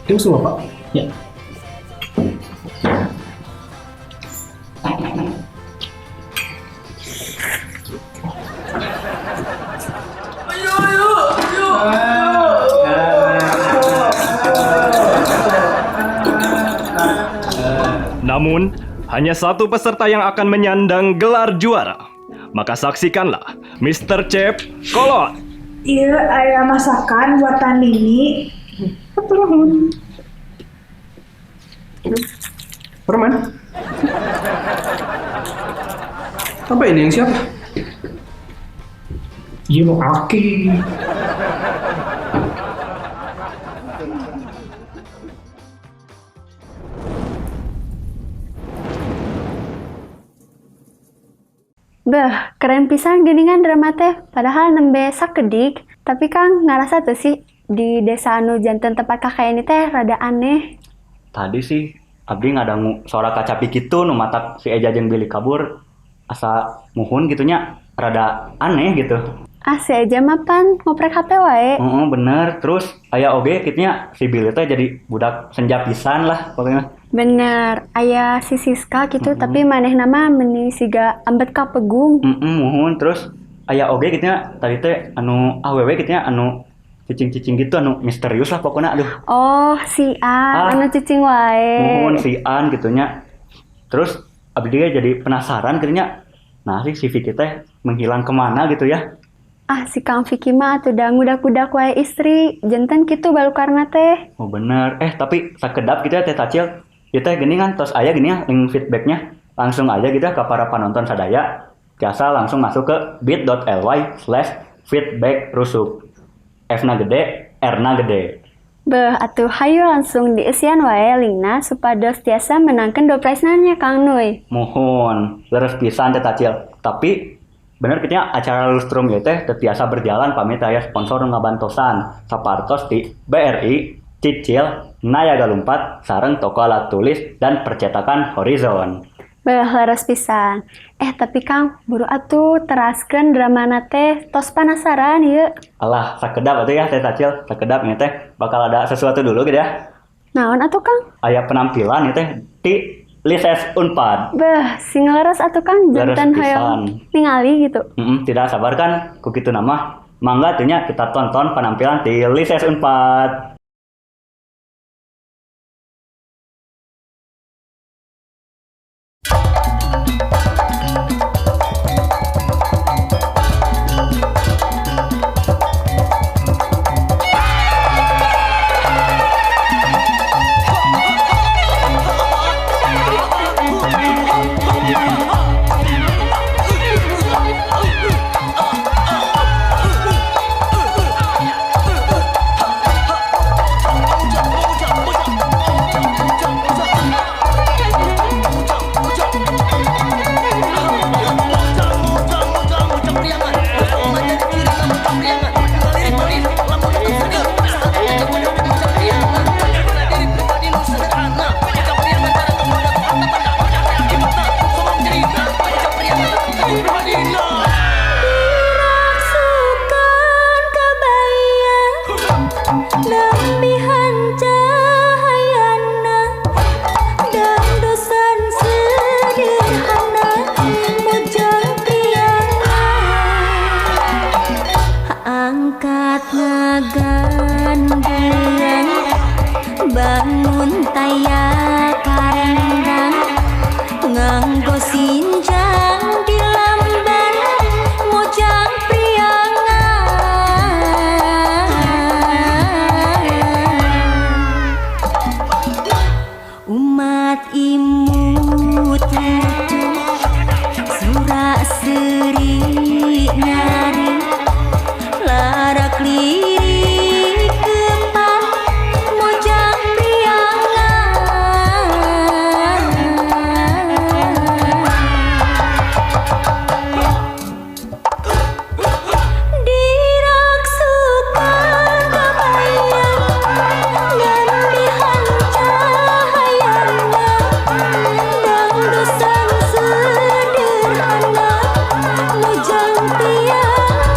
Speaker 5: Itu semua, Pak. Ya.
Speaker 14: Namun, hanya satu peserta yang akan menyandang gelar juara. Maka saksikanlah Mr. Cep Kolot,
Speaker 16: Iya, aya masakan buatan Nini. Nuhun.
Speaker 5: Permen. Apa ini yang siapa? Iya mau aki.
Speaker 4: Beh, keren pisan geuningan drama teh, padahal nembe sakedik, tapi Kang ngarasa tuh sih di desa anu janten tempat KKN ini teh rada aneh.
Speaker 3: Tadi sih abdi ngadangu suara kacapi kitu nu matak si Eja jeung Billy kabur asa muhun gitunya rada aneh gitu.
Speaker 4: Ah, si Eja mah pan ngoprek HP wae.
Speaker 3: Heeh, bener. Terus aya oge kitunya si Billy teh jadi budak senja pisan lah pokoknya.
Speaker 4: Bener, aya si Siska gitu, tapi manehna mah meni siga ambet ka pegung.
Speaker 3: Muhun. Terus aya oge gitunya tadi teh anu awewe gitunya anu cicing-cicing gitu anu misterius lah pokoknya aduh.
Speaker 4: Oh, si An,
Speaker 3: Ah.
Speaker 4: anu cicing wae.
Speaker 3: Muhun si An gitunya. Terus abdi ge jadi penasaran gitunya. Nah sih si Vicky teh menghilang kemana gitu ya.
Speaker 4: Ah, si Kang Vicky mah atuh da ngudak-ngudak wae istri, janten kitu balukarna teh.
Speaker 3: Oh bener. Tapi sakedap gitu ya Teh Tacil. Ieu teh gini kan tos aya gini ya link feedbacknya. Langsung aja gitu ya ke para penonton sadaya. Jasa langsung masuk ke bit.ly/feedback rusuk. F-na gede, R-na gede.
Speaker 4: Beuh, atuh hayu langsung diisian wae linkna supados tiasa menangkeun door prize-na nya Kang Nuy.
Speaker 3: Muhun, leres pisan Teh Tacil. Tapi bener kitnya acara lustrum ieu teh teu tiasa berjalan pamit aya sponsor nu ngabantosan. Sapartos di BRI, Cicil, Nayaga Lumpat, sareng toko alat tulis dan percetakan Horizon.
Speaker 4: Beuh, leres pisan. Tapi Kang, buru atuh teraskeun dramana teh, tos penasaran ieu.
Speaker 3: Alah, sakedap atuh ya Teh Tacil, sakedap ini teh bakal ada sesuatu dulu gitu ya.
Speaker 4: Naon atuh Kang?
Speaker 3: Aya penampilan ieu teh di Lises Unpad.
Speaker 4: Beuh, sing leres atuh Kang,
Speaker 3: Leres
Speaker 4: janten hoyong
Speaker 3: pisan.
Speaker 4: ningali gitu.
Speaker 3: Tidak sabar kan ku kitu nama. Mangga atuh nya kita tonton penampilan di Lises Unpad.
Speaker 17: Oh! Saat ngagandeng bangun taya karendang nganggo sinjang di lamban mojang priangan umat imut surak seri nari larak lirik kempan mojang priangan diraksukan kabayan ngambihan cahayana dangdusan sederhana mojang priangan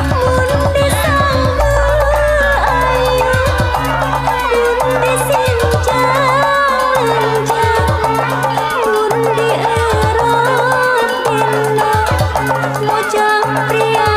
Speaker 17: mun disanggul ayu mun disinjang lenjang mun dierot dina mojang priangan.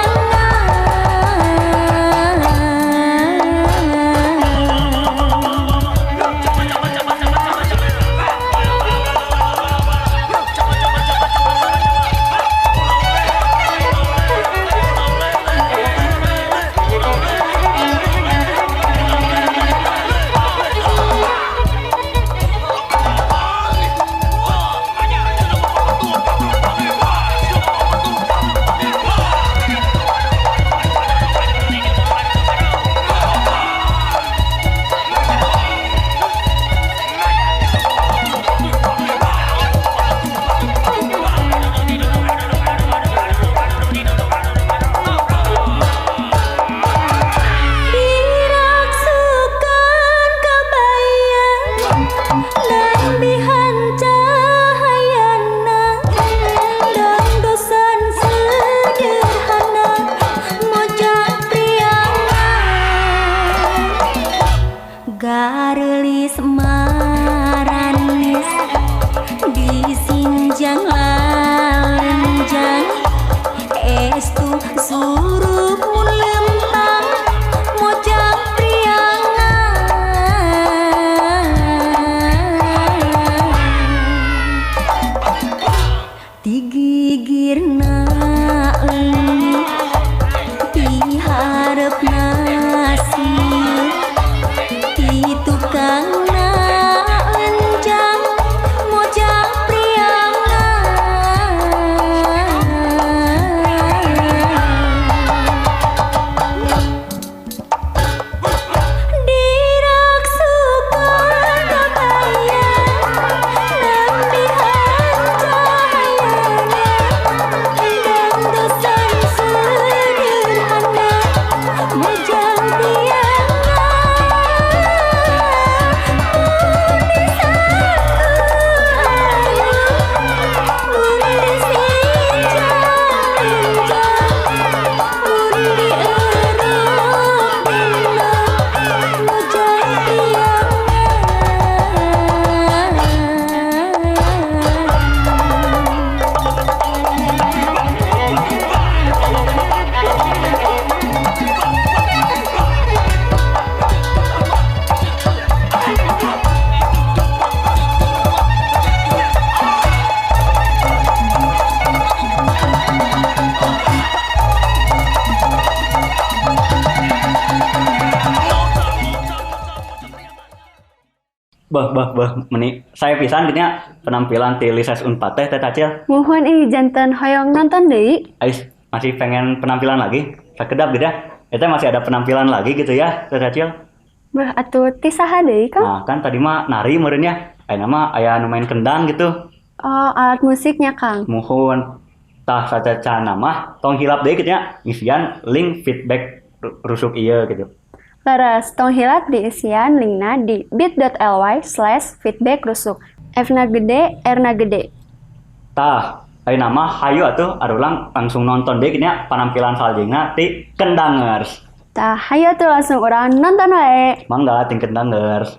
Speaker 17: Diraksukan kabayan nambihan cahayana dangdusan sederhana mojang priangan garelis maranis disinjang lalenjang estu suruh mun lempang mojang priangan tigigirna leungit piharepna sieun ti tukangna lenjang mojang priangan diraksukan kabayan nambihan cahayana dangdusan sederhana mojang priangan mun disanggul ayu mun disinjang lenjang mun dierot dina mojang priangan.
Speaker 3: Bah bah bah meni saya pisan gitu nya penampilan ti Lises Unpad teh Teh Acil.
Speaker 4: Muhun ih janten hoyong nonton deui.
Speaker 3: Ais masih pengen penampilan lagi? Sakedap gitu ya. Itu masih ada penampilan lagi gitu ya, Teh Acil.
Speaker 4: Bah atuh ti saha deui Kang?
Speaker 3: Nah, kan tadi mah nari meureun nya. Ayeuna mah aya nu main kendang gitu.
Speaker 4: Oh, alat musiknya Kang.
Speaker 3: Muhun tah sacacana mah tong hilap deui kitu nya ngisian link feedback rusuk ieu gitu.
Speaker 4: Leres, tong hilap diisian linkna di bit.ly/feedbackrusuk. F-na gede, R-na gede.
Speaker 3: Tah, ayeuna mah hayu atuh arulang langsung nonton deui kitu nya panampilan salajengna ti Kendangers.
Speaker 4: Tah, hayu atuh langsung urang nonton wae.
Speaker 3: Mangga ti Kendangers.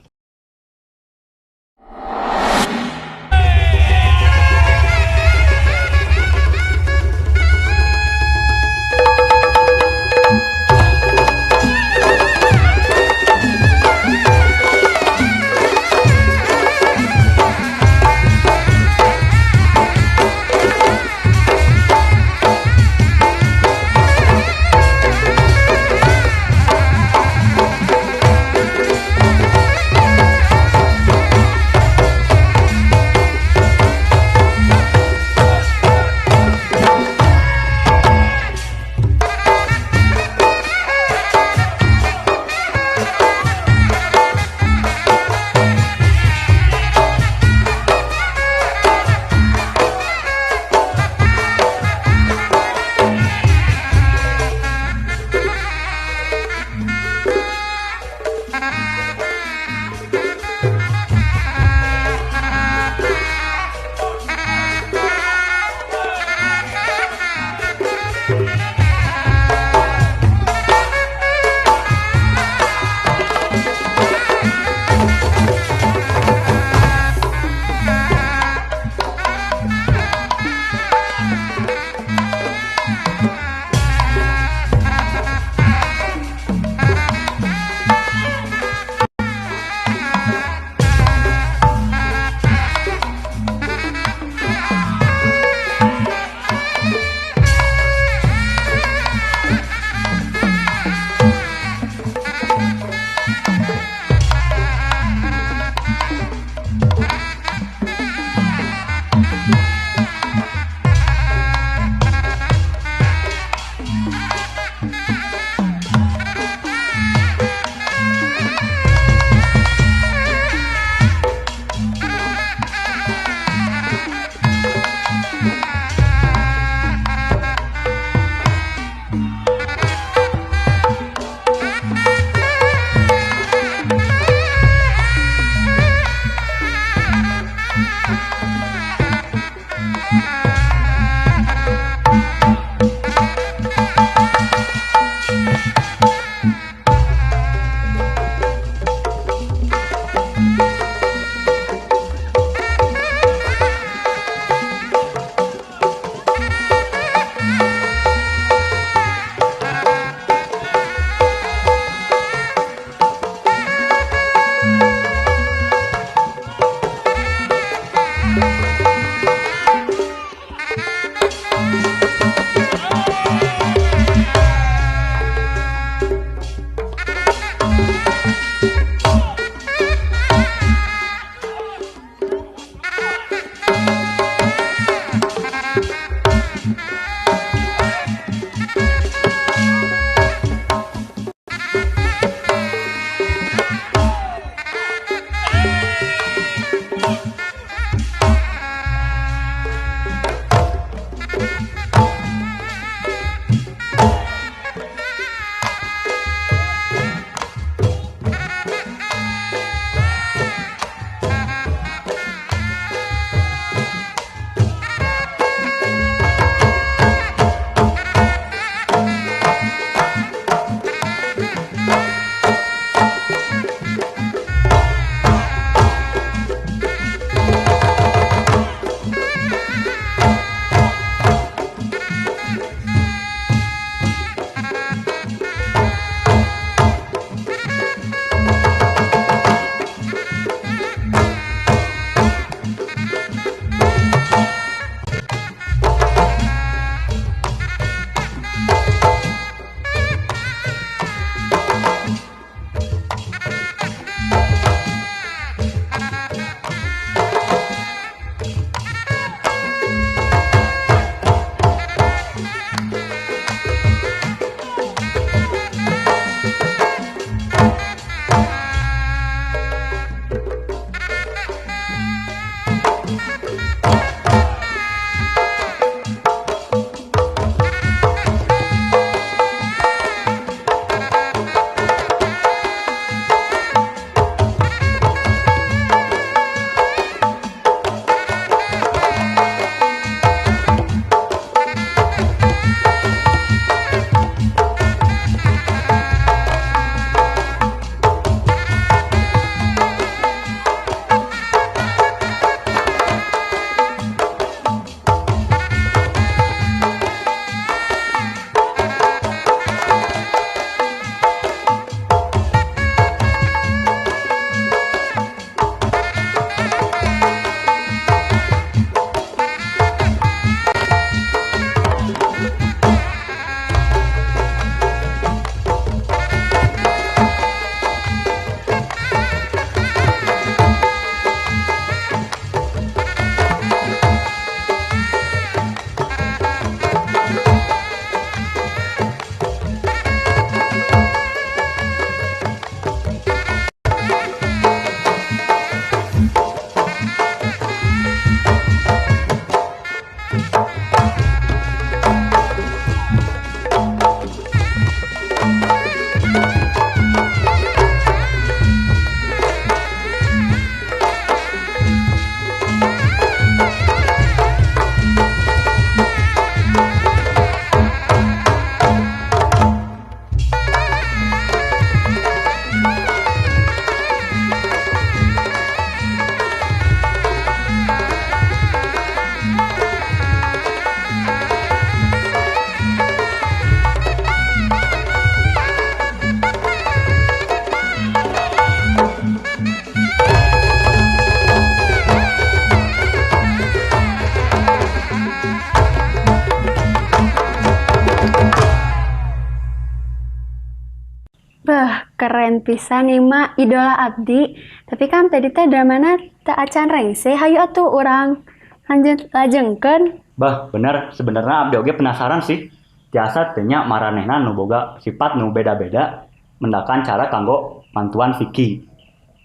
Speaker 4: Beh, keren pisan ieu mah idola abdi. Tapi kan tadi teh dramana teu acan rengse, hayu atuh urang lanjut lajengkeun.
Speaker 3: Bah, bener, sebenarnya abdi oge penasaran sih. Tiasa teu nya maranehna nu boga sifat nu beda-beda mendakan cara kanggo mantuan Vicky.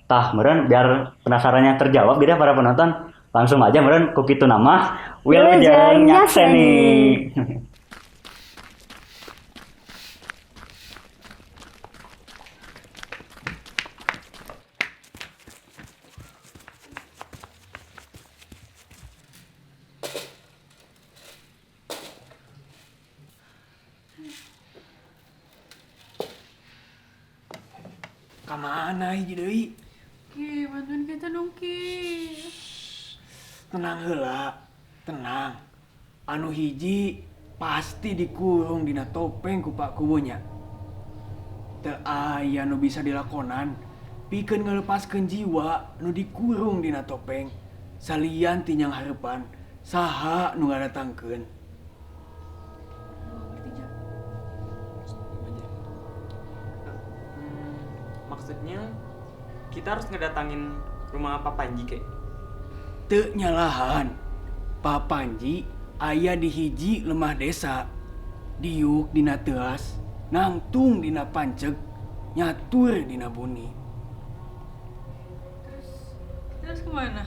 Speaker 3: Tah, meureun biar penasarannya terjawab gitu ya para penonton, langsung aja meureun ku kitu nama Wilujeng
Speaker 4: Wilujeng
Speaker 3: Nyakseni.
Speaker 11: Kamana hiji deui?
Speaker 8: Ki, bantuin kita dong, Ki.
Speaker 11: Tenang heula, tenang. Anu hiji pasti dikurung dina topeng ku Pak Kuwu nya. Teu aya nu bisa dilakonan pikeun ngalepaskeun jiwa nu dikurung dina topeng salian ti nyanghareupan saha nu ngadatangkeun.
Speaker 7: Maksudnya kita harus ngedatangin rumah Pak Panji kek.
Speaker 11: Teu nyalahan. Pak Panji aya di hiji lemah desa. Diuk dina teuas, nangtung dina panceg, nyatur dina buni.
Speaker 8: Kita harus kemana?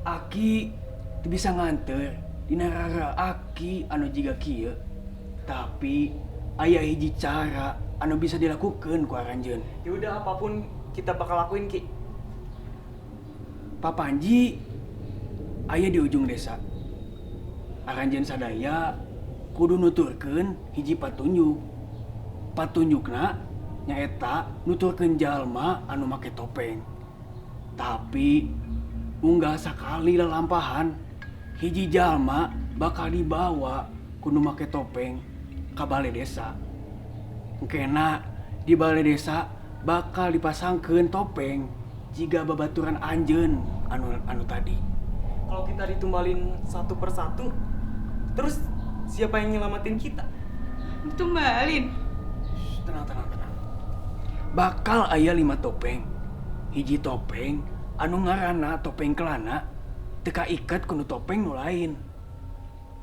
Speaker 11: Aki teu bisa nganter dina rara aki anu jiga kieu. Tapi aya hiji cara anu bisa dilakukeun ku aranjeun.
Speaker 7: Ya udah apapun kita bakal lakuin, Ki.
Speaker 11: Pak Panji aya di ujung desa. Aranjeun sadaya kudu nuturkeun hiji patunjuk. Patunjukna nyaeta nuturkeun jalma anu make topeng. Tapi unggal sakali lalampahan hiji jalma bakal dibawa ku nu make topeng ka balai desa. Engkena di balai desa bakal dipasangkeun topeng jiga babaturan anjeun anu tadi.
Speaker 7: Kalau kita ditumbalin satu persatu, terus siapa yang nyelamatin kita?
Speaker 8: Ditumbalin?
Speaker 11: Tenang, tenang, tenang. Bakal aya 5 topeng. Hiji topeng anu ngaranna topeng kelana teu kaiket ku nu topeng nu lain.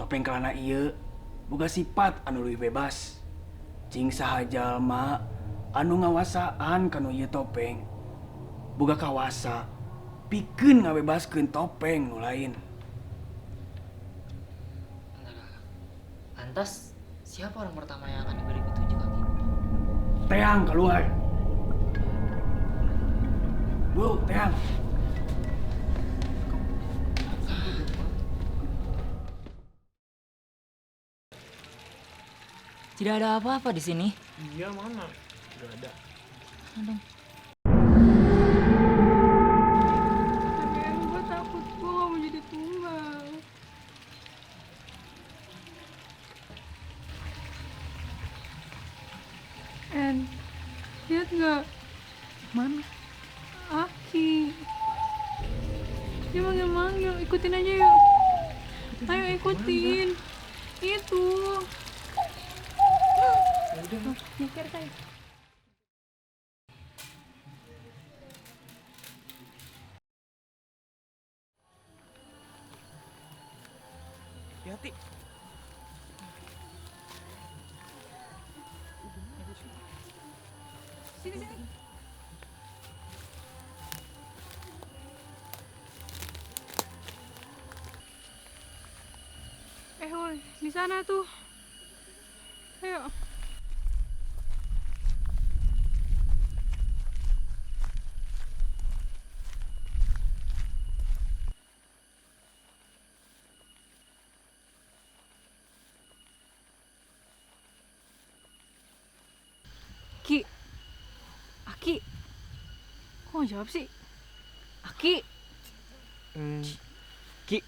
Speaker 11: Topeng kelana ieu boga sifat anu leuwih bebas. Cing saha jalma anu ngawasaan kanu ieu topeng boga kawasa pikeun ngabebaskeun topeng nu lain.
Speaker 1: Lantas, siapa orang pertama yang akan diberi petunjuk, Aki?
Speaker 11: Teang keluar. Bu, teang.
Speaker 1: Tidak ada apa-apa di sini.
Speaker 7: Iya, mana? Gak ada.
Speaker 1: Ada.
Speaker 8: Tapi gue takut, gue gak mau jadi tumbal. En, lihat nggak? Mana? Aki. Dia manggil-manggil, ikutin aja yuk. Ayo ikutin. Itu.
Speaker 7: Udah,
Speaker 8: mikir kayak.
Speaker 7: Hati-hati.
Speaker 8: Sini, sini. Woi, di sana tuh. Ayo. Ki, Aki, kok nggak jawab sih? Aki,
Speaker 7: Ki,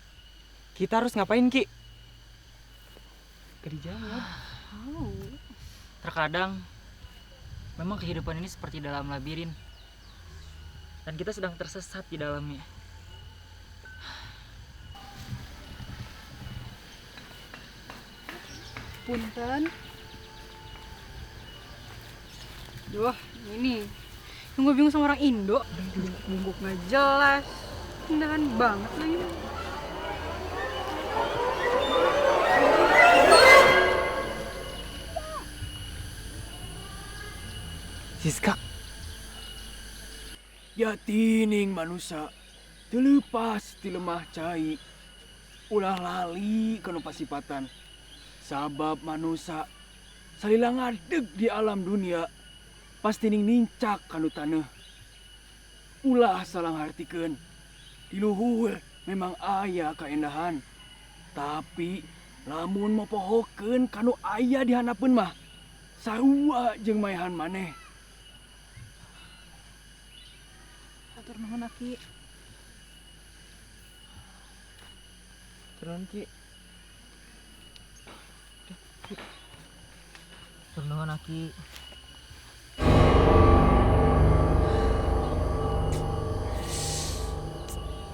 Speaker 7: kita harus ngapain, Ki? Gak dijawab.
Speaker 8: Oh.
Speaker 1: Terkadang, memang kehidupan ini seperti dalam labirin. Dan kita sedang tersesat di dalamnya.
Speaker 10: Punten.
Speaker 8: Duh, ini. Yang gue bingung sama orang Indo. Bungkuk nggak jelas. Tendangan banget lagi.
Speaker 11: Siska. Jatining manusa teu leupas ti lemah cai. Ulah lali kana pasipatan. Sabab manusa salila ngadeg di alam dunia pasti ning nincak kanu taneuh. Ulah salah ngartikeun. Di luhur memang aya kaendahan. Tapi lamun mopohokeun kanu aya di handapeun mah sarua jeung maehan maneh.
Speaker 10: Atur nuhun Aki.
Speaker 1: Turun Ki. Turun Aki.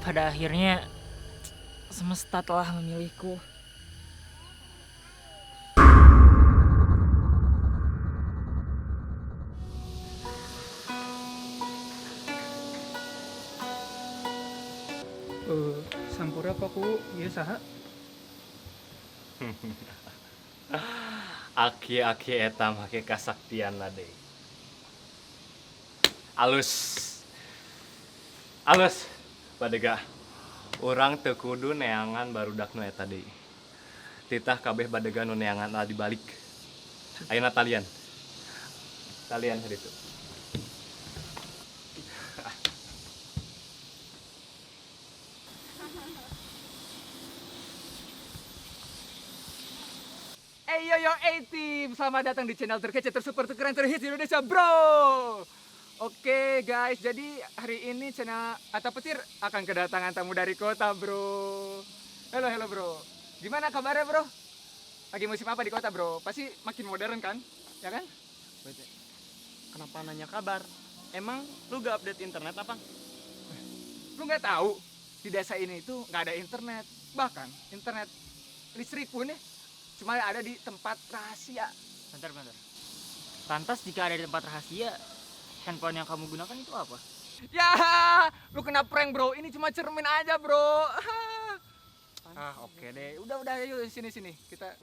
Speaker 1: Pada akhirnya semesta telah memilihku.
Speaker 5: Sampura paku ieu saha?
Speaker 13: Aki-aki eta make kasaktian deui. Alus. Alus badega. Urang teu kudu neangan barudak nu eta deui. Titah kabeh badega nu neangan lah dibalik. Ayeuna talian. Talian haditu.
Speaker 5: Hey yo yo A-Team, selamat datang di channel terkece, tersuper, terkeren, terhits di Indonesia bro. Oke guys, jadi hari ini channel Atta Petir akan kedatangan tamu dari kota bro. Halo halo bro, gimana kabarnya bro? Lagi musim apa di kota bro? Pasti makin modern kan? Ya kan?
Speaker 7: Wait, kenapa nanya kabar? Emang lu gak update internet apa?
Speaker 5: Lu gak tahu di desa ini itu gak ada internet. Bahkan internet listrik pun ya cuma ada di tempat rahasia.
Speaker 1: Bentar, bentar. Lantas jika ada di tempat rahasia, handphone yang kamu gunakan itu apa?
Speaker 5: Ya, lu kena prank bro. Ini cuma cermin aja bro. Ah, oke deh. Udah, yuk sini sini. Kita.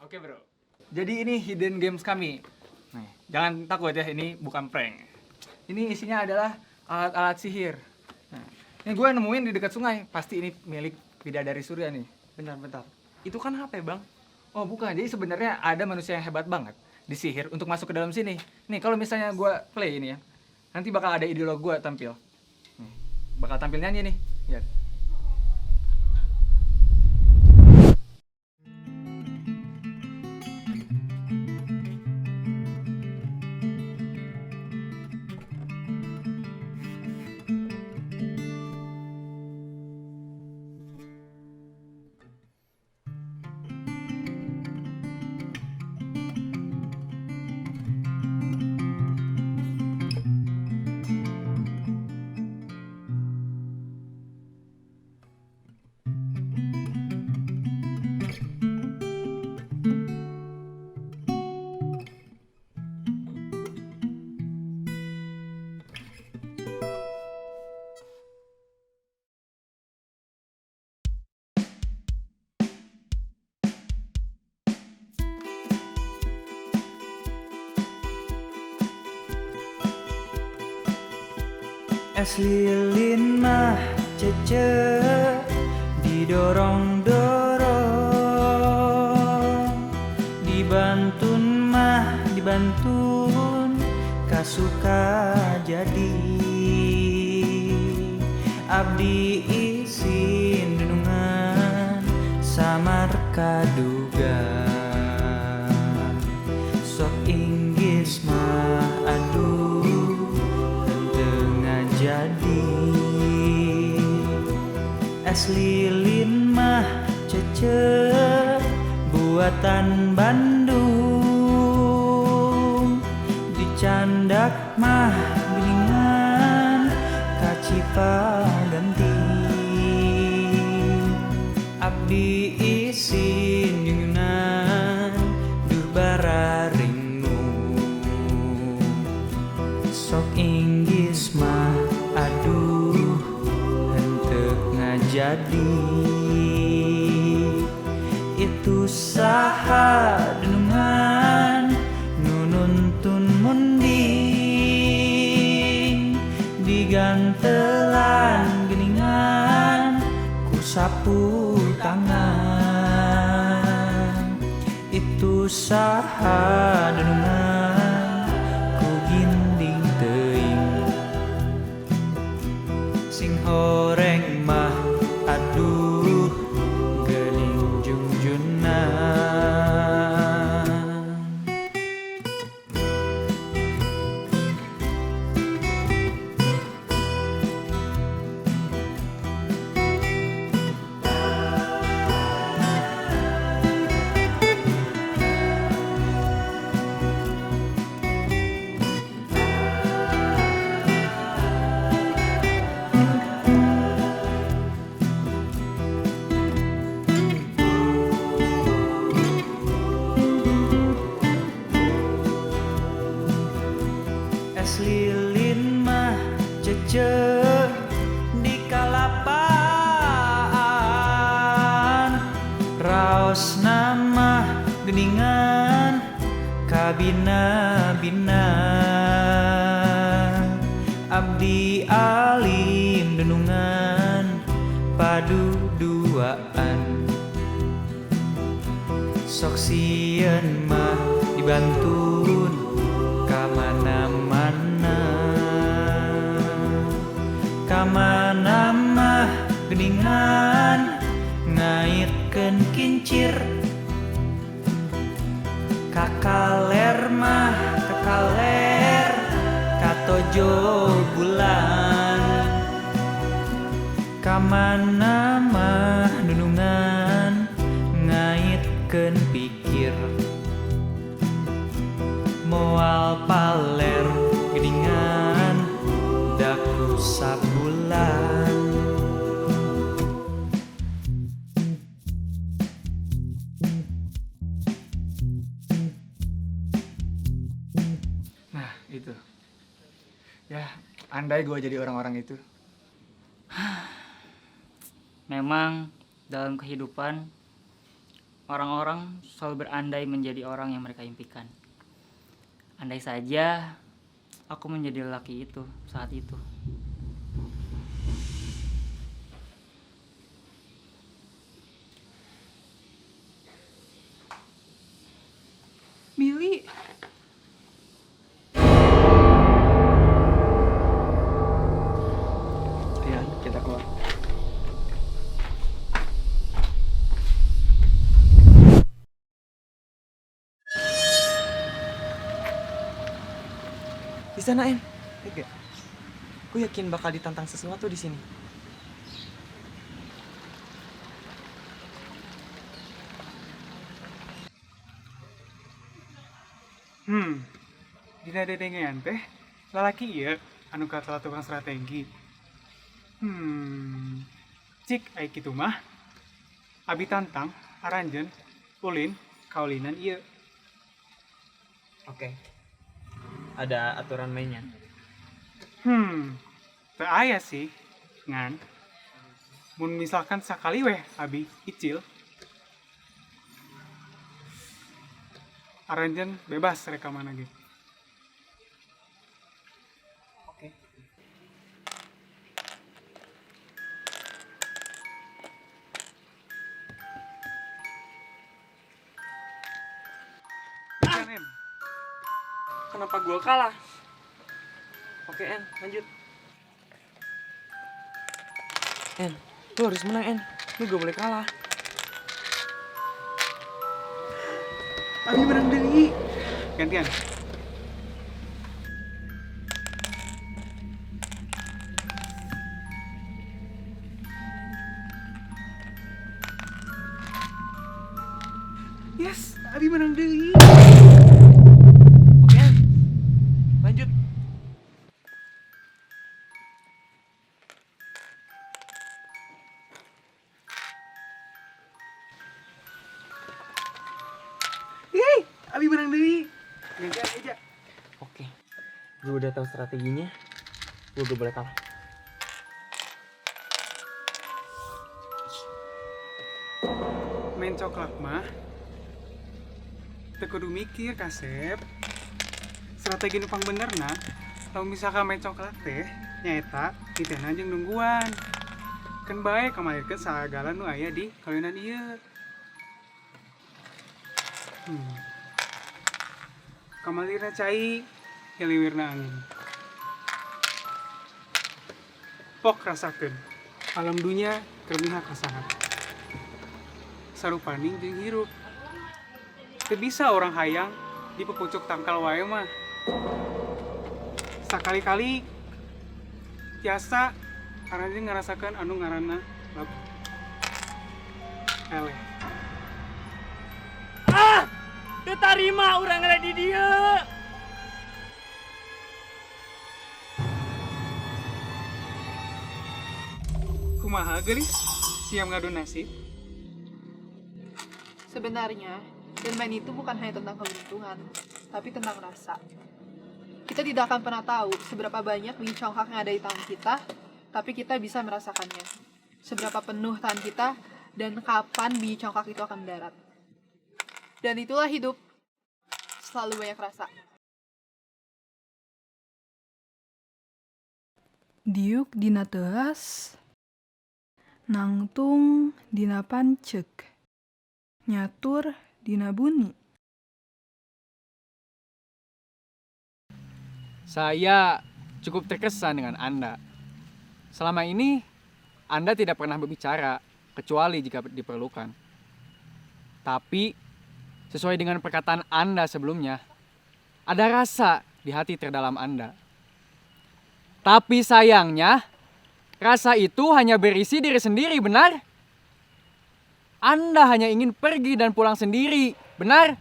Speaker 5: Oke bro. Jadi ini hidden games kami. Nih, jangan takut ya, ini bukan prank. Ini isinya adalah alat-alat sihir. Nah, ini gue nemuin di dekat sungai. Pasti ini milik bidadari surga nih.
Speaker 7: Bentar, bentar. Itu kan HP, Bang.
Speaker 5: Oh, bukan. Jadi sebenarnya ada manusia yang hebat banget disihir untuk masuk ke dalam sini. Nih, kalau misalnya gue play ini ya, nanti bakal ada idola gue tampil. Nih, bakal tampil nyanyi nih. Lihat.
Speaker 2: Es lilin mah cece didorong-dorong, dibantun mah dibantun kasuka jadi. Abdi isin dunungan samar kaduga, sok inggris mah aduh jadi. Es lilin mah cece buatan Bandung, dicandak mah geningan paganti. Abdi isin nyunyunan duh bararingu. Sok inggis mah aduh henteu ngajadi. Itu saha denungan nu nuntun munding, digantelan geningan ku sapu tangan. Itu saha denungan ku ginding teuing. Sing horeng mah aduh geuning jungjungan. Es lilin mah cece di kalapaan, raos nama geningan kabina-bina. Abdi alim denungan padu duaan, sok sieun mah dibantun kamana-mana. Kamana mah geningan ngaitkeun kincir, kakaler mah kakaler katojo bulan. Kamana mah nunungan ngaitkeun pikir, moal paler geningan daku sabulan.
Speaker 11: Nah, itu. Ya, andai gue jadi orang-orang itu.
Speaker 1: Memang dalam kehidupan orang-orang selalu berandai menjadi orang yang mereka impikan. Andai saja aku menjadi lelaki itu saat itu.
Speaker 10: Billy.
Speaker 11: Ya, kita keluar.
Speaker 7: Di sana, En. Lihat gak? Gue yakin bakal ditantang sesuatu di sini.
Speaker 5: Dina dedengean teh lalaki ieu anu katelah tukang strategi. Cik ai kitu mah abi tantang aranjeun ulin kaulinan ieu.
Speaker 7: Oke. Ada aturan mainnya.
Speaker 5: Teu aya sih, ngan mun misalkan sakali weh abi icil, aranjeun bebas rek ka mana ge.
Speaker 7: Oke.
Speaker 5: Bukan, En.
Speaker 7: Kenapa gua kalah? Oke, En, lanjut. En, lu harus menang, En. Lu gak boleh kalah.
Speaker 5: Abi menang deui. Gantian. Yes, Abi menang deui.
Speaker 7: Oke, En. Lanjut.
Speaker 18: Tapi menang deui. Gantian aja.
Speaker 7: Oke. Gue udah tahu strateginya. Gue gak boleh kalah.
Speaker 18: Main coklat mah teu kudu mikir, kasep. Strategi nu pangbenerna, lamun misalkan main coklat teh nyaeta nitehna jeung nungguan. Keun bae kamalirkeun sagala nu aya di kawinan ieu. Kamalirna cai, hiliwirna angin. Pok rasakeun, alam dunya keur mihak ka saha. Sarupaning jeung hirup. Teu bisa orang hayang di pupucuk tangkal wae mah. Sakali-kali tiasa aranjeun ngarasakeun anu ngaranna lap eleh.
Speaker 7: Ah! Teu tarima urang eleh di dieu.
Speaker 18: Kumaha geulis? Siap ngadu nasib?
Speaker 10: Sebenarnya, bermain itu bukan hanya tentang keberuntungan, tapi tentang rasa. Kita tidak akan pernah tahu seberapa banyak biji congkak yang ada di tangan kita, tapi kita bisa merasakannya. Seberapa penuh tangan kita, dan kapan biji congkak itu akan mendarat. Dan itulah hidup. Selalu banyak rasa.
Speaker 8: Diuk dina teuas, nangtung dina pancek, nyatur dina buni.
Speaker 5: Saya cukup terkesan dengan Anda. Selama ini, Anda tidak pernah berbicara, kecuali jika diperlukan. Tapi, sesuai dengan perkataan Anda sebelumnya, ada rasa di hati terdalam Anda. Tapi sayangnya, rasa itu hanya berisi diri sendiri, benar? Anda hanya ingin pergi dan pulang sendiri, benar?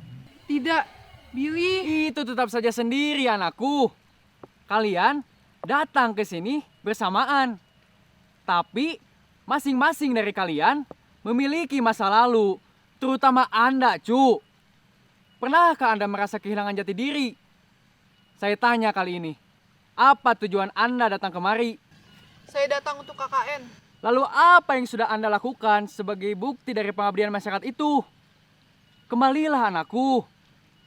Speaker 10: Tidak, Billy.
Speaker 5: Itu tetap saja sendiri, anakku. Kalian datang ke sini bersamaan. Tapi masing-masing dari kalian memiliki masa lalu, terutama Anda, cu. Pernahkah Anda merasa kehilangan jati diri? Saya tanya kali ini, apa tujuan Anda datang kemari?
Speaker 10: Saya datang untuk KKN.
Speaker 5: Lalu apa yang sudah Anda lakukan sebagai bukti dari pengabdian masyarakat itu? Kembalilah anakku,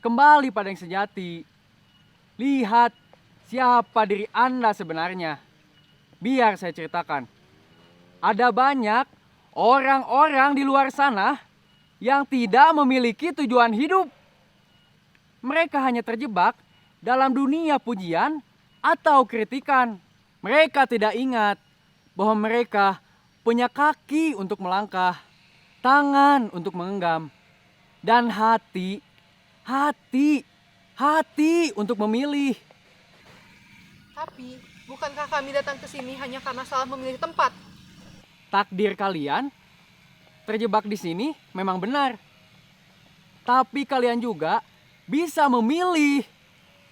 Speaker 5: kembali pada yang sejati. Lihat siapa diri Anda sebenarnya. Biar saya ceritakan. Ada banyak orang-orang di luar sana yang tidak memiliki tujuan hidup. Mereka hanya terjebak dalam dunia pujian atau kritikan. Mereka tidak ingat bahwa mereka punya kaki untuk melangkah, tangan untuk menggenggam, dan hati, hati, hati untuk memilih.
Speaker 10: Tapi, bukankah kami datang ke sini hanya karena salah memilih tempat?
Speaker 5: Takdir kalian terjebak di sini memang benar. Tapi kalian juga bisa memilih,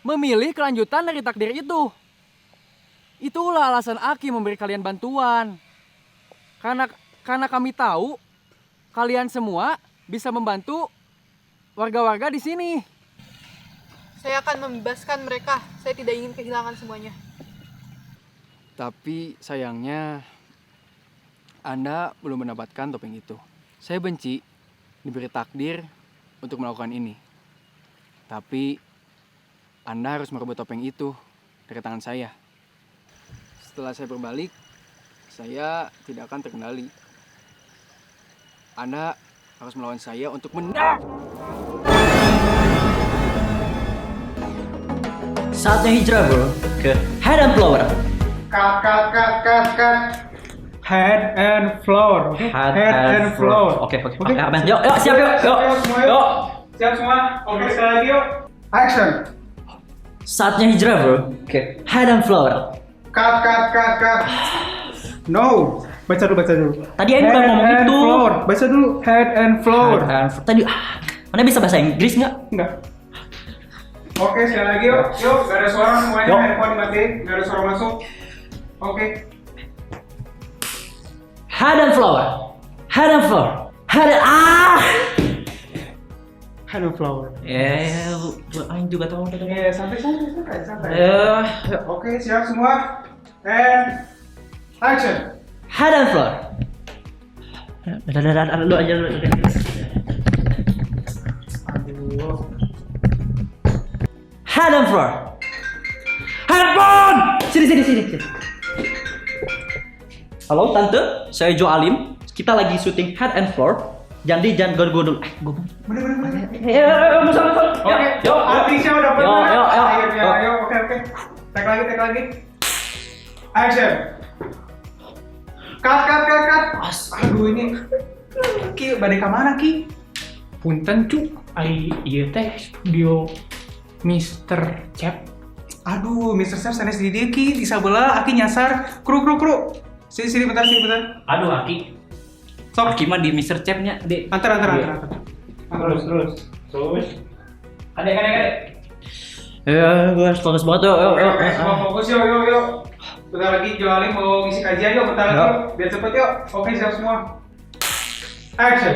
Speaker 5: memilih kelanjutan dari takdir itu. Itulah alasan Aki memberi kalian bantuan. Karena kami tahu kalian semua bisa membantu warga-warga di sini.
Speaker 10: Saya akan membebaskan mereka. Saya tidak ingin kehilangan semuanya.
Speaker 5: Tapi sayangnya Anda belum mendapatkan topeng itu. Saya benci diberi takdir untuk melakukan ini. Tapi Anda harus merebut topeng itu dari tangan saya. Setelah saya berbalik, saya tidak akan terkendali. Anda harus melawan saya untuk menang.
Speaker 3: Saatnya hijrah bro, ke Head and Flower.
Speaker 18: Cut, cut, cut, cut, cut. Head and floor. Oke?
Speaker 3: Head and
Speaker 18: floor.
Speaker 3: Oke, oke. Oke, aman. Yuk, yuk, siap yuk. Yuk.
Speaker 18: Semua, yuk. Siap semua. Oke, sekali lagi yuk. Action.
Speaker 3: Saatnya hijrah bro, ke Head and Flower.
Speaker 18: Cut, cut, cut, cut. No. Baca dulu, baca dulu.
Speaker 3: Tadi Aing bukan
Speaker 18: Head
Speaker 3: ngomong
Speaker 18: and
Speaker 3: itu.
Speaker 18: Floor. Baca dulu. Head and floor.
Speaker 3: Head and Tadi, mana bisa bahasa Inggris nggak?
Speaker 18: Enggak. Oke, sekali lagi yuk. Yuk, gak ada suara semuanya.
Speaker 3: Yuk.
Speaker 18: Handphone dimatiin, gak ada suara masuk. Oke.
Speaker 3: Head and Flower. Head and Floor. Head and... Ah!
Speaker 18: Hand on floor.
Speaker 9: Eh, aing juga tahu tadi.
Speaker 18: Eh, santai santai santai santai.
Speaker 9: Eh.
Speaker 18: Oke, siap semua. And action.
Speaker 9: Head and floor. Udah, udah, udah, lu aja lu.
Speaker 18: Aduh.
Speaker 9: Head and floor. Handphone! Sini, sini, sini, sini. Halo tante, saya Jo Alim. Kita lagi syuting Head and Floor. Jadi jangan ganggu dulu. Eh, gue
Speaker 18: Bener bener bener.
Speaker 9: Eh,
Speaker 18: Oke,
Speaker 9: yo,
Speaker 18: artisnya udah
Speaker 9: Yo,
Speaker 18: bener.
Speaker 9: yo, yo.
Speaker 18: Akhirnya,
Speaker 9: Yo.
Speaker 18: ayo, oke oke. Tag lagi, tag lagi. Action. Cut, cut, cut, cut. Aduh ini. Ki, badai ke mana Ki?
Speaker 5: Punten cu, ai ieu teh studio Mr. Cep.
Speaker 18: Aduh, Mr. Chef sanes di dieu Ki, di sabelah Aki nyasar. Kru kru kru. Sini sini bentar, sini bentar.
Speaker 9: Aduh, Aki.
Speaker 18: Sok.
Speaker 9: Aki mah di Mr. Chef-nya, di.
Speaker 18: Antar antar antar antar.
Speaker 5: Terus terus terus. Adek adek adek.
Speaker 9: Ya, gue harus fokus banget yuk, yuk, yuk.
Speaker 18: Oke, semua fokus yuk, yuk, yuk. Bentar lagi Jo Alim mau ngisi kajian yuk, bentar lagi
Speaker 9: Yuk.
Speaker 18: yuk. Biar cepet yuk. Oke, siap semua. Action.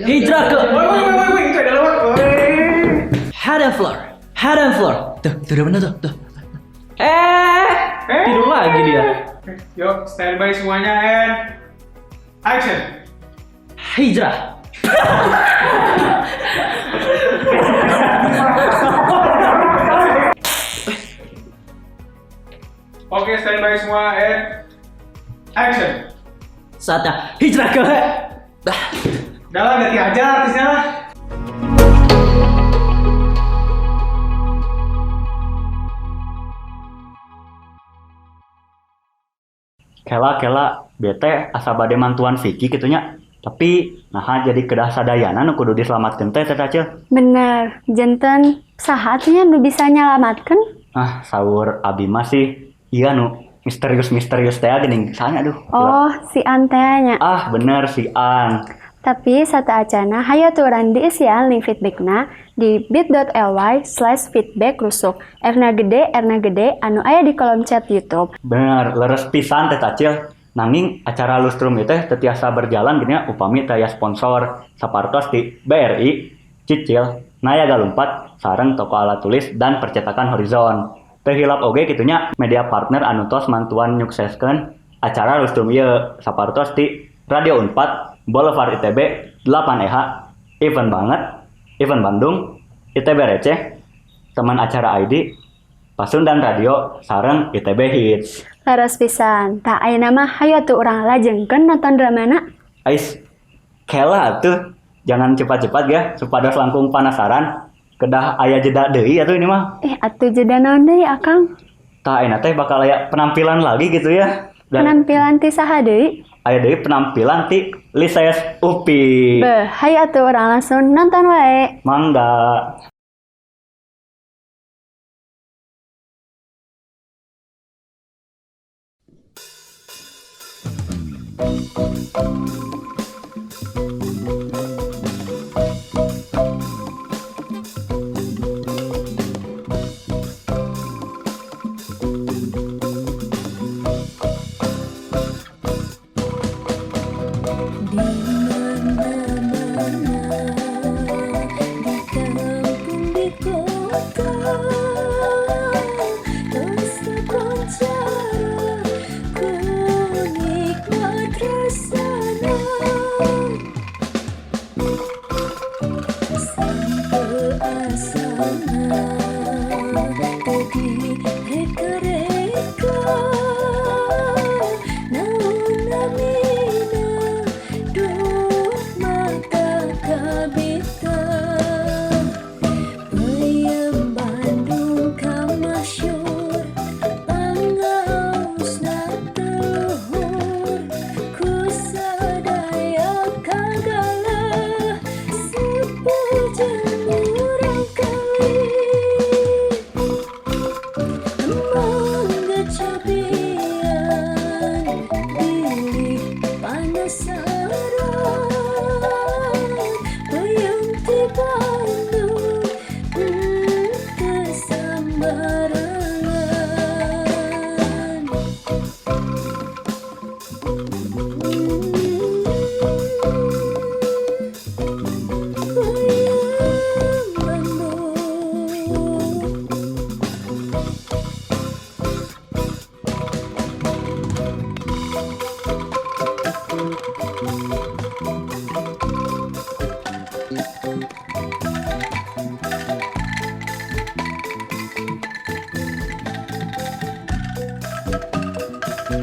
Speaker 9: Hijrah ke.
Speaker 18: Woi, woi, woi, woi, woi, itu ada lewat. Woi.
Speaker 9: Head and floor. Head and floor. Tuh, tuh udah bener tuh, tuh. Eh, tidur lagi dia.
Speaker 18: Yuk, standby semuanya and action.
Speaker 9: Hijrah.
Speaker 18: Oke, standby semua and action.
Speaker 9: Saatnya hijrah ke.
Speaker 18: Udah lah, ganti aja artisnya lah.
Speaker 3: Kela kela bete asa bade mantuan Vicky kitu nya. Tapi nah jadi kedah sadayana nu kudu diselamatkeun teh teh Acil.
Speaker 4: Bener, janten saha atuh nya nu bisa nyalamatkeun?
Speaker 3: Ah, saur abi mah sih iya nu misterius-misterius teh geuning sana aduh.
Speaker 4: Oh, si An teh nya.
Speaker 3: Ah, bener si An.
Speaker 4: Tapi sateuacanna hayo atuh urang diisian link feedbackna di bit.ly/feedbackrusuk. R-na gede, R-na gede anu aya di kolom chat YouTube.
Speaker 3: Bener, leres pisan teh Acil. Nanging acara lustrum ieu teh teu tiasa berjalan gini nya upami teu aya sponsor sapartos di BRI, Cicil, Naya Galumpat, sareng toko alat tulis dan percetakan Horizon. Teu hilap oge kitu nya media partner anu tos mantuan nyukseskeun acara lustrum ieu sapartos di Radio Unpad, Boulevard ITB, 8EH, Event Banget, Event Bandung, ITB Receh, Teman Acara ID, Pasundan Radio, sareng ITB Hits.
Speaker 4: Leres pisan. Tah ayeuna mah hayo atuh urang lajengkeun nonton dramana.
Speaker 3: Ais, kela tuh jangan cepat-cepat ya, supados langkung penasaran. Kedah aya jeda deui atuh ini mah.
Speaker 4: Eh atuh jeda naon deui Akang?
Speaker 3: Tah ayeuna teh bakal aya penampilan lagi gitu ya. Dan
Speaker 4: Penampilan ti saha deui?
Speaker 3: aya deui penampilan ti Lises Upi.
Speaker 4: Beuh, hayo atuh urang langsung nonton wae.
Speaker 3: Mangga.
Speaker 17: Di mana-mana, di kampung, di kota, rasa kuncara, ku nikmat rasana. Di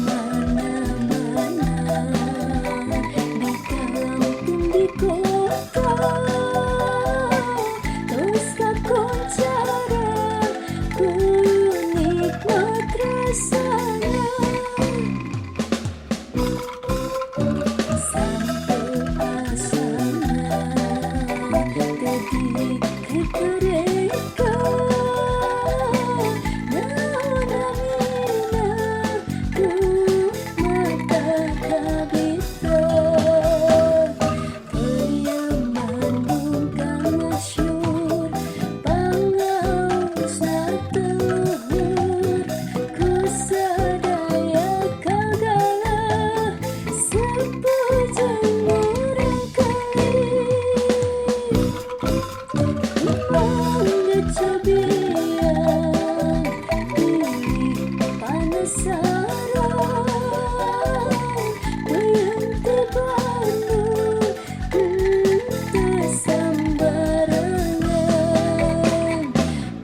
Speaker 17: mana-mana, di kampung, di kota, terus kakoncara, ku nikmat rasana. Sampai asana, tadi kekereka, naon amina ku mata kabita. Teriaman bungkang masyur, pangaosna teu luhur, ku sadaya kagalah, sepuh murangkalih. Mangga cobian, bilih panasaran, peuyeum ti Bandung, henteu sambarangan.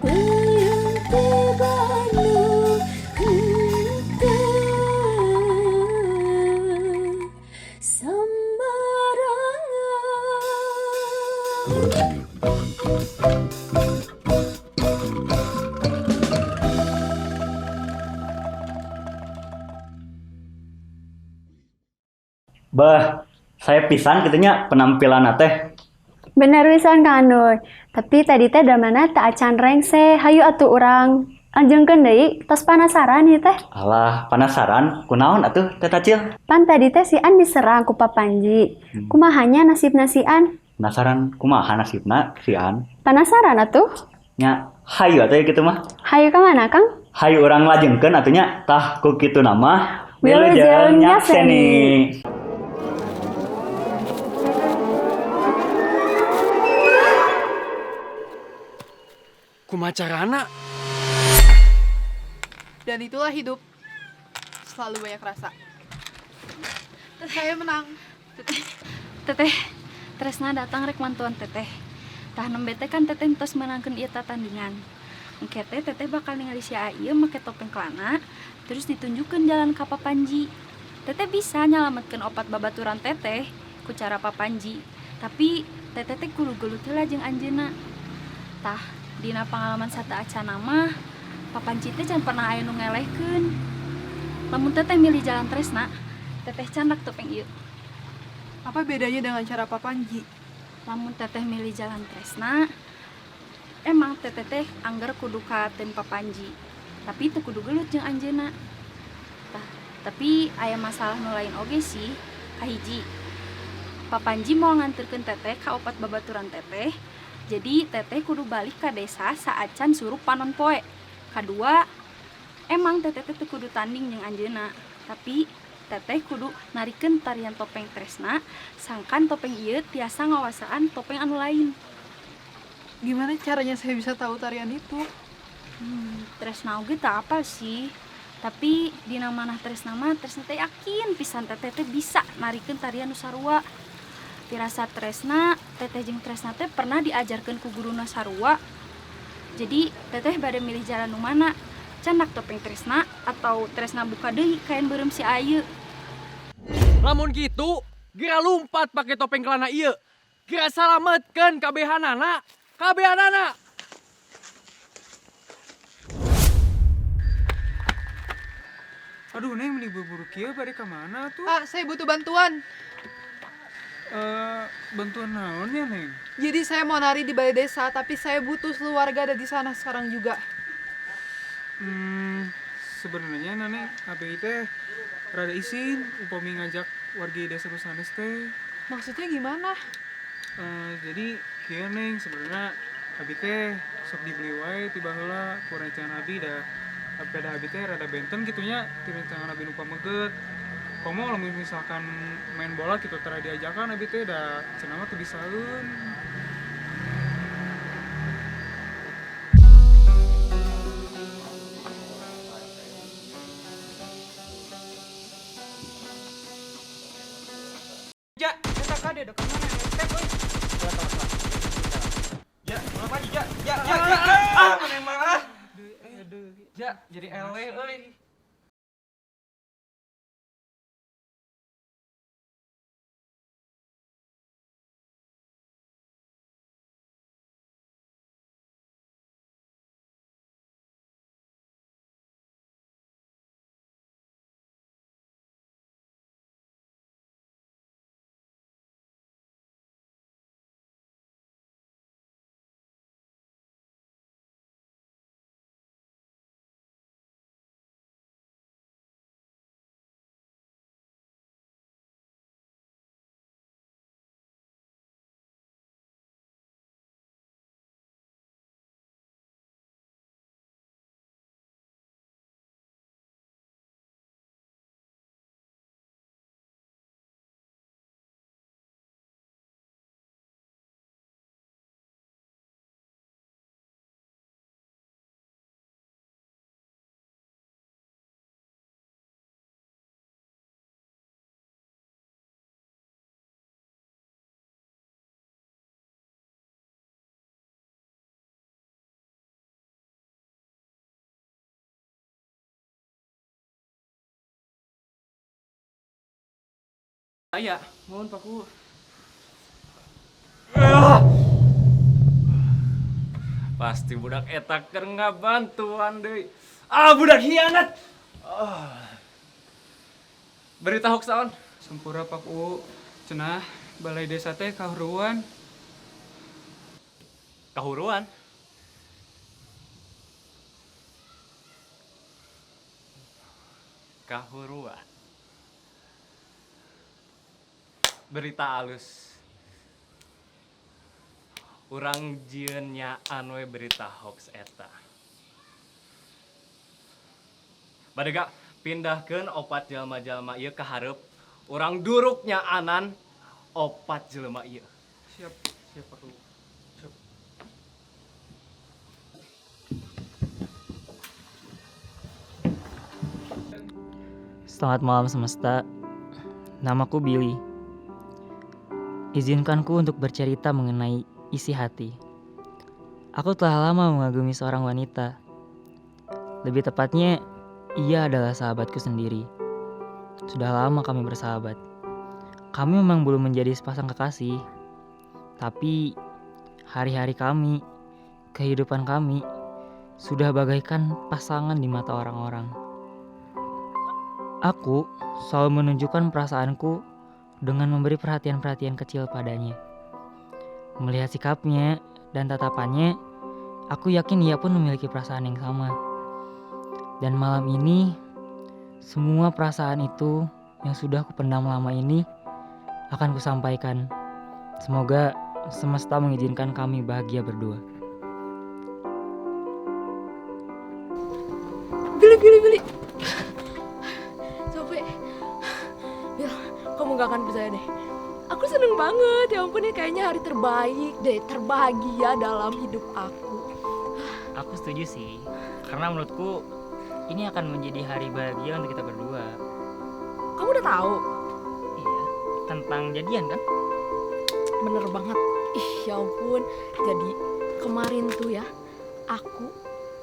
Speaker 17: Peuyeum ti Bandung, henteu sambarangan.
Speaker 3: Bah, saya pisan kitu nya penampilan teh.
Speaker 4: Bener pisan Kang Anuy. Tapi tadi teh dramana teu acan rengse. Hayu atuh urang lanjengkeun deui, tos panasaran ieu teh.
Speaker 3: Alah, penasaran kunaon atuh Teh Tacil?
Speaker 4: Pan tadi teh si An diserang ku Papanji. Kumaha nya nasibna si An?
Speaker 3: Penasaran kumaha nasibna si An?
Speaker 4: Penasaran atuh?
Speaker 3: Nya, hayu atuh kitu mah.
Speaker 4: Hayu ka mana Kang?
Speaker 3: Hayu urang lajengkeun atuh nya, tah ku kitu nama
Speaker 4: Wilujeng
Speaker 3: Wilujeng Nyakseni.
Speaker 11: Kumaha carana?
Speaker 10: Dan itulah hidup. Selalu banyak rasa. Saya menang.
Speaker 19: Teteh, Tresna datang rek mantuan teteh. Tah nembe teh kan teteh tos meunangkeun ieu tatandingan. Engke teh teteh bakal ningali si A ieu make topeng kelana, terus ditunjukkeun jalan ka Papanji. Teteh bisa nyalametkeun opat babaturan teteh ku cara Papanji. Tapi teteh teh kudu gelut heula jeung anjeunna. Tah, dina pangalaman sateuacanna mah Papanji teh can pernah aya nu ngelehkeun. Lamun teteh milih jalan Tresna, teteh candak topeng ieu.
Speaker 10: Apa bedanya dengan cara Papanji?
Speaker 19: Lamun teteh milih jalan Tresna, emang teteh teh angger kudu ka tim Papanji. Tapi teu kudu gelut jeung anjeunna. Tah, tapi aya masalah nu lain oge sih. Kahiji, Papanji mau nganterkeun teteh ka opat babaturan teteh. Jadi teteh kudu balik ka desa saacan surup panon poe. Kadua, emang teteh teh teu kudu tanding jeung anjeunna, tapi teteh kudu narikeun tarian topeng Tresna, sangkan topeng ieu tiasa ngawasaan topeng anu lain.
Speaker 10: Gimana caranya saya bisa tahu tarian itu?
Speaker 19: Tresna oge teu apal sih. Tapi dina manah Tresna mah Tresna teh yakin pisan teteh teh bisa narikeun tarian nu sarua. Pirasa Tresna, teteh jeung Tresna teh pernah diajarkeun ku guruna sarua. Jadi teteh bade milih jalan nu mana? Candak topeng Tresna atau Tresna buka deui kain beureum si Ayu.
Speaker 13: Lamun gitu, gera lumpat pakai topeng kelana ieu. Gera salametkeun kabehanana, kabehanana.
Speaker 18: Aduh, Neng, meni buru-buru kieu bade ka mana tuh?
Speaker 10: Ah, saya butuh bantuan.
Speaker 18: Bantuan naon ya, Neng?
Speaker 10: Jadi saya mau nari di balai desa, tapi saya butuh seluruh warga ada di sana sekarang juga.
Speaker 18: Sebenarnya Neng, ABI teh rada isin upami ngajak warga desa nu sanes teh.
Speaker 10: Maksudnya gimana?
Speaker 18: Jadi kieu Neng, sebenarnya abi teh Sok dibeli wae tiba heula ku rencangan abi da beda abi teh rada benten gitu nya ti rencangan abi nu pameget. Komo lamun misalkan main bola gitu tara diajakan abi teh da cenah mah teu bisaeun.
Speaker 7: Ja, eta kade dek mana teh euy. Ja, ulah pagi ja. Ja, ja, ja. Ah, mana emang ah. Ja, jadi eleh euy. Aya, mohon Pak Ku.
Speaker 13: Pasti budak eta keur ngabantuan deui. Ah, budak hianat. Ah. Berita hoax naon?
Speaker 18: Sampura Pak U, cenah balai desa teh kahuruan.
Speaker 13: Kahuruan? Kahuruan. Berita alus. Urang jieun nyaan we berita hoax eta. Badega pindahkeun opat jalma-jalma ieu ka hareup. Urang duruk nyaanan opat jelema ieu.
Speaker 18: Siap, siap Pak U. Siap.
Speaker 1: Selamat malam semesta. Namaku Billy. Izinkanku untuk bercerita mengenai isi hati. Aku telah lama mengagumi seorang wanita. Lebih tepatnya, ia adalah sahabatku sendiri. Sudah lama kami bersahabat. Kami memang belum menjadi sepasang kekasih. Tapi hari-hari kami, kehidupan kami, sudah bagaikan pasangan di mata orang-orang. Aku selalu menunjukkan perasaanku dengan memberi perhatian-perhatian kecil padanya. Melihat sikapnya dan tatapannya, aku yakin ia pun memiliki perasaan yang sama. Dan malam ini, semua perasaan itu yang sudah kupendam lama ini akan kusampaikan. Semoga semesta mengizinkan kami bahagia berdua.
Speaker 20: Billy, Billy, Billy. Capek. Bil, kamu gak akan percaya deh. Aku seneng banget, ya ampun ini kayaknya hari terbaik deh, terbahagia dalam hidup aku.
Speaker 1: Aku setuju sih, karena menurutku ini akan menjadi hari bahagia untuk kita berdua.
Speaker 20: Kamu udah tahu?
Speaker 1: Iya, tentang jadian kan?
Speaker 20: Bener banget. Ih, ya ampun. Jadi kemarin tuh ya, aku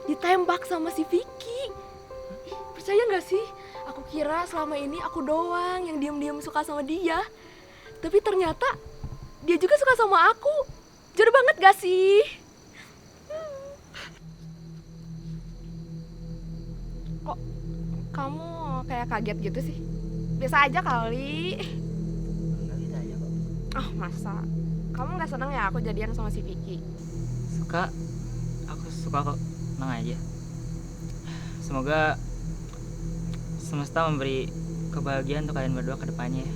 Speaker 20: ditembak sama si Vicky. Ih, percaya gak sih? Aku kira selama ini aku doang yang diam-diam suka sama dia. Tapi ternyata dia juga suka sama aku. Jodoh banget gak sih? Kok kamu kayak kaget gitu sih? Biasa aja kali.
Speaker 1: Enggak, bisa aja kok.
Speaker 20: Oh, masa? Kamu gak seneng ya aku jadian sama si Vicky?
Speaker 1: Suka. Aku suka kok. Tenang aja. Semoga semesta memberi kebahagiaan untuk kalian berdua ke depannya ya.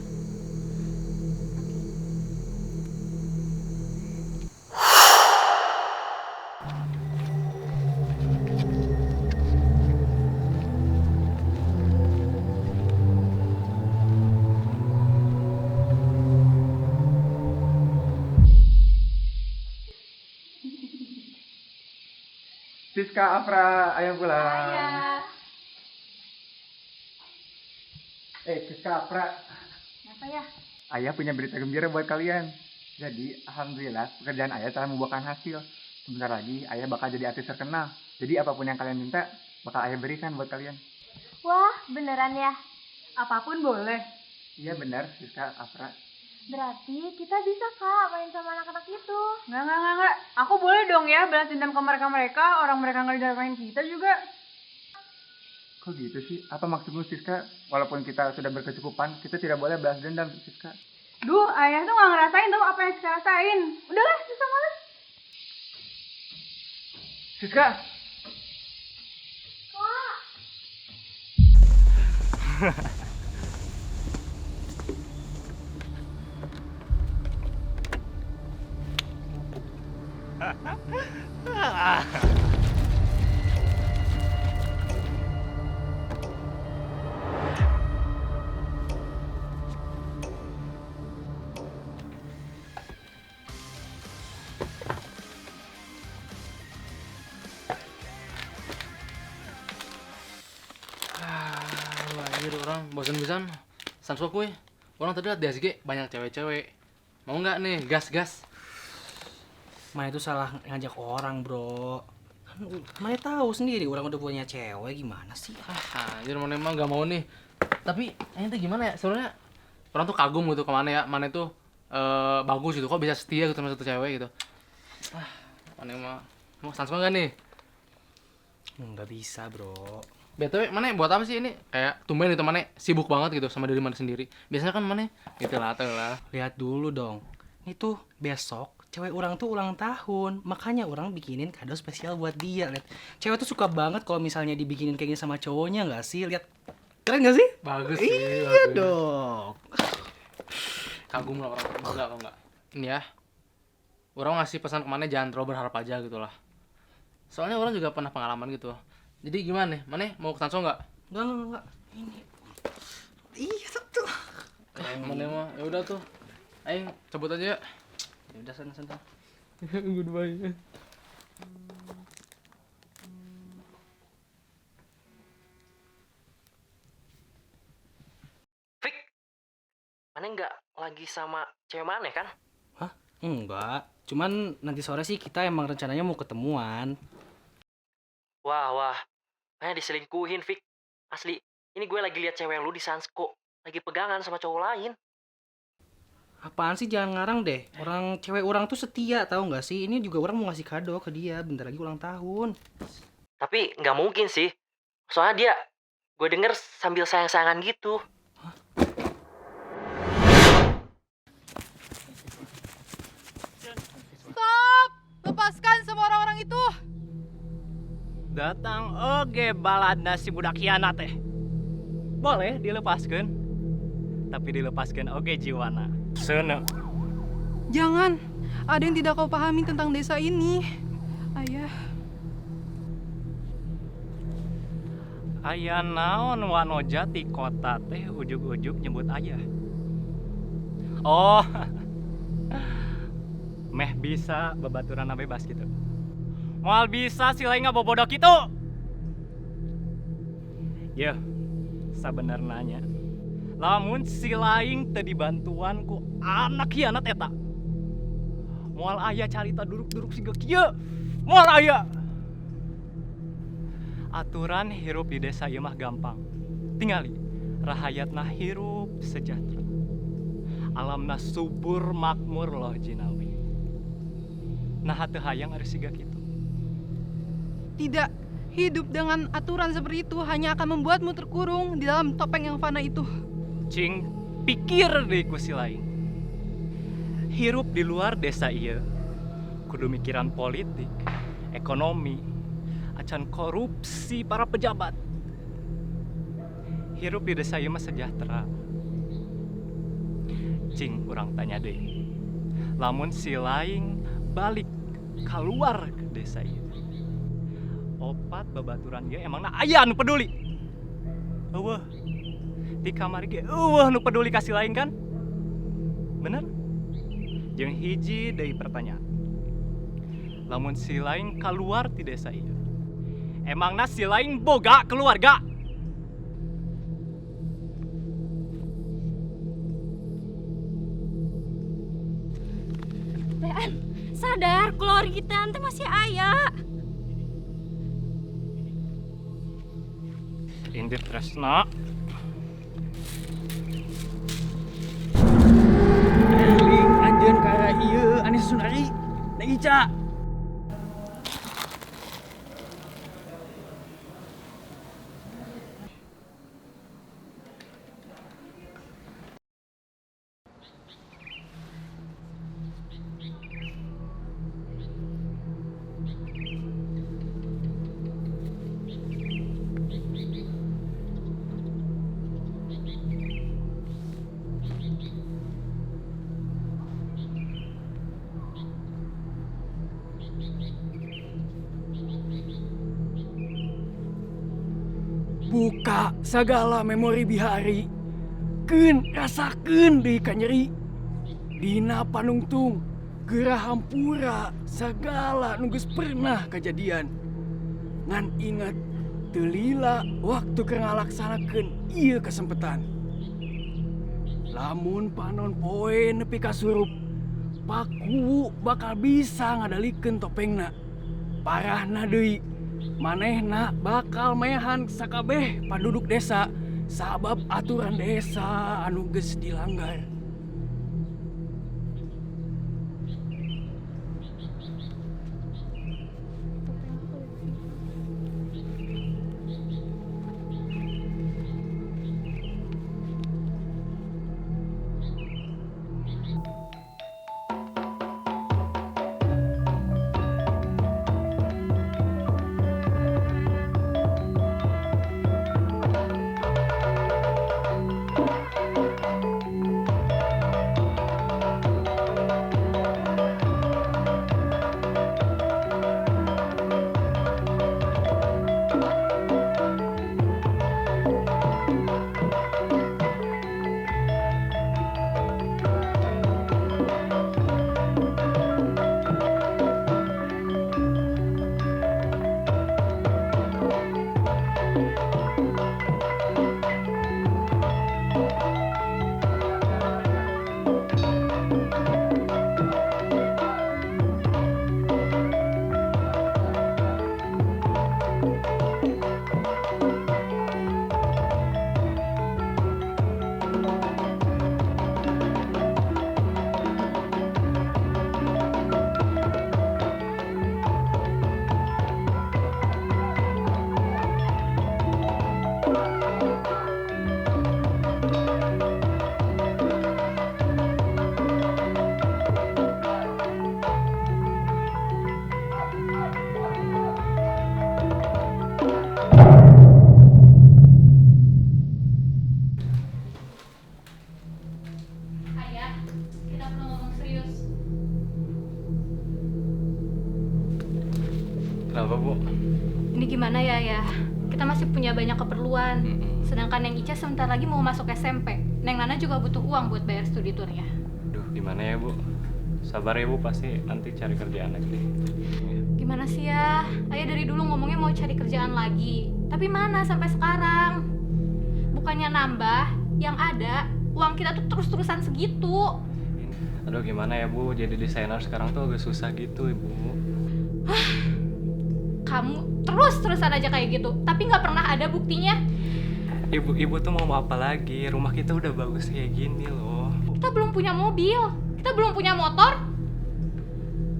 Speaker 18: Siska, Afra, ayah pulang.
Speaker 8: Ayah.
Speaker 18: Siska, Afra.
Speaker 8: Kenapa ya?
Speaker 18: Ayah punya berita gembira buat kalian. Jadi, alhamdulillah pekerjaan ayah telah membuahkan hasil. Sebentar lagi ayah bakal jadi artis terkenal. Jadi apapun yang kalian minta, bakal ayah berikan buat kalian.
Speaker 12: Wah, beneran ya?
Speaker 8: Apapun boleh.
Speaker 18: Iya benar, Siska, Afra.
Speaker 12: Berarti kita bisa, Kak, main sama anak-anak itu.
Speaker 8: Enggak. Aku boleh dong ya balas dendam ke mereka-mereka. Orang mereka nggak didamain kita juga.
Speaker 18: Kok gitu sih? Apa maksudmu, Siska? Walaupun kita sudah berkecukupan, kita tidak boleh balas dendam, Siska.
Speaker 8: Duh, ayah tuh nggak ngerasain tau apa yang Siska rasain. Udahlah, Siska males.
Speaker 18: Siska!
Speaker 12: Kak!
Speaker 9: Anjir, orang bosan pisan. Sans kue. Orang tadi liat di SG banyak cewek-cewek. Mau nggak nih gas-gas?
Speaker 21: Mana itu salah ngajak orang, bro. Kan mana tahu sendiri orang udah punya cewek gimana sih?
Speaker 9: Anjir, mana emang nggak mau nih. Tapi ini tuh gimana ya? Sebenarnya orang tuh kagum gitu kemana ya? Mana itu bagus gitu, kok bisa setia gitu sama satu cewek gitu. Mana emang mau sans nggak nih?
Speaker 21: Nggak bisa, bro.
Speaker 9: BTW, mana buat apa sih ini? Kayak tumben gitu, mana sibuk banget gitu sama diri mana sendiri. Biasanya kan mana gitu lah, tau lah.
Speaker 21: Lihat dulu dong. Ini tuh besok cewek orang tuh ulang tahun, makanya orang bikinin kado spesial buat dia. Lihat, cewek tuh suka banget kalau misalnya dibikinin kayak gini sama cowoknya nggak sih? Lihat, keren nggak sih?
Speaker 9: Bagus sih.
Speaker 21: Iya
Speaker 9: bagus.
Speaker 21: Dong.
Speaker 9: Kagum lah orang, enggak kok enggak. Ini ya, orang ngasih pesan kemana jangan terlalu berharap aja gitu lah. Soalnya orang juga pernah pengalaman gitu. Jadi gimana nih? Mana mau ke Sanso nggak?
Speaker 21: Enggak. Ini. Iya tuh.
Speaker 9: Mana mah? Ya udah tuh. Ayo cabut aja ya.
Speaker 21: Ya udah sana.
Speaker 9: Goodbye.
Speaker 22: Fik, mana nggak lagi sama cewek mana kan?
Speaker 21: Hah? Enggak. Cuman nanti sore sih kita emang rencananya mau ketemuan.
Speaker 22: Wah, mana diselingkuhin, Fik. Asli, ini gue lagi lihat cewek lu di Sansko, lagi pegangan sama cowok lain.
Speaker 21: Apaan sih, jangan ngarang deh. Orang cewek orang tuh setia, tahu nggak sih? Ini juga orang mau ngasih kado ke dia, bentar lagi ulang tahun.
Speaker 22: Tapi nggak mungkin sih. Soalnya dia, gue denger sambil sayang-sayangan gitu.
Speaker 21: Hah?
Speaker 10: Stop! Lepaskan semua orang-orang itu!
Speaker 13: Datang oge balada si budak hianat teh. Boleh dilepaskan, tapi dilepaskan oge jiwana. Sene.
Speaker 10: Jangan, ada yang tidak kau pahami tentang desa ini. Ayah.
Speaker 13: Ayah naon wanoja ti kota teh ujug-ujug nyebut ayah. Oh, meh bisa babaturan bebas gitu. Moal bisa si lain ngabobodok itu. Yeuh, sabenerna nya. Lamun si lain teu dibantuan ku anak hianat eta. Moal aya carita duruk-duruk siga kieu. Moal aya. Aturan hirup di desa ieu mah gampang. Tingali, rahayatna hirup sejahtera. Alamna subur makmur loh jinawi. Nah teu hayang ari siga kitu.
Speaker 10: Tidak, hidup dengan aturan seperti itu hanya akan membuatmu terkurung di dalam topeng yang fana itu.
Speaker 13: Cing, pikir deh ku si lain. Hirup di luar desa ieu, kudu mikiran politik, ekonomi, acan korupsi para pejabat. Hirup di desa ieu mah sejahtera. Cing, urang tanya deh. Lamun si lain balik keluar ke desa ieu. Opat babaturan dia emangna aya nu peduli. Eueuh. Di kamar ge eueuh nu peduli kasih lain kan? Bener? Jeung hiji deui pertanyaan. Lamun si lain keluar ti desa ieu, Emangna si lain boga keluarga.
Speaker 19: Tean, sadar keluarga kita nanti masih aya.
Speaker 13: Indit Tresna.
Speaker 11: Eling anjeun ka arah ieu Anis Sunari. Neng Ica. Buka sagala memori bihari, keun rasakeun deui ka nyeri. Dina panungtung geura hampura sagala nu geus pernah kajadian. Ngan inget teu lila waktu keur ngalaksanakeun ieu kasempetan. Lamun panon poe nepi ka surup, pakuwu bakal bisa ngadalikeun topengna. Parahna deui, manehna bakal mehan sakabeh panduduk desa sabab aturan desa anu geus dilanggar.
Speaker 8: Ayah, kita perlu ngomong serius.
Speaker 13: Kenapa, Bu?
Speaker 8: Ini gimana ya, ya? Kita masih punya banyak keperluan. Sedangkan Neng Ica sebentar lagi mau masuk SMP. Neng Nana juga butuh uang buat bayar studi tournya.
Speaker 13: Duh, gimana ya, Bu? Sabar ya, Bu, pasti nanti cari kerjaan lagi deh.
Speaker 8: Gimana sih ya? Ayah dari dulu ngomongnya mau cari kerjaan lagi. Tapi mana sampai sekarang? Bukannya nambah, yang ada uang kita tuh terus-terusan segitu.
Speaker 13: Aduh, gimana ya, Bu? Jadi desainer sekarang tuh agak susah gitu, Ibu.
Speaker 8: Kamu terus-terusan aja kayak gitu, tapi nggak pernah ada buktinya.
Speaker 13: Ibu tuh mau apa lagi? Rumah kita udah bagus kayak gini loh.
Speaker 8: Kita belum punya mobil, kita belum punya motor.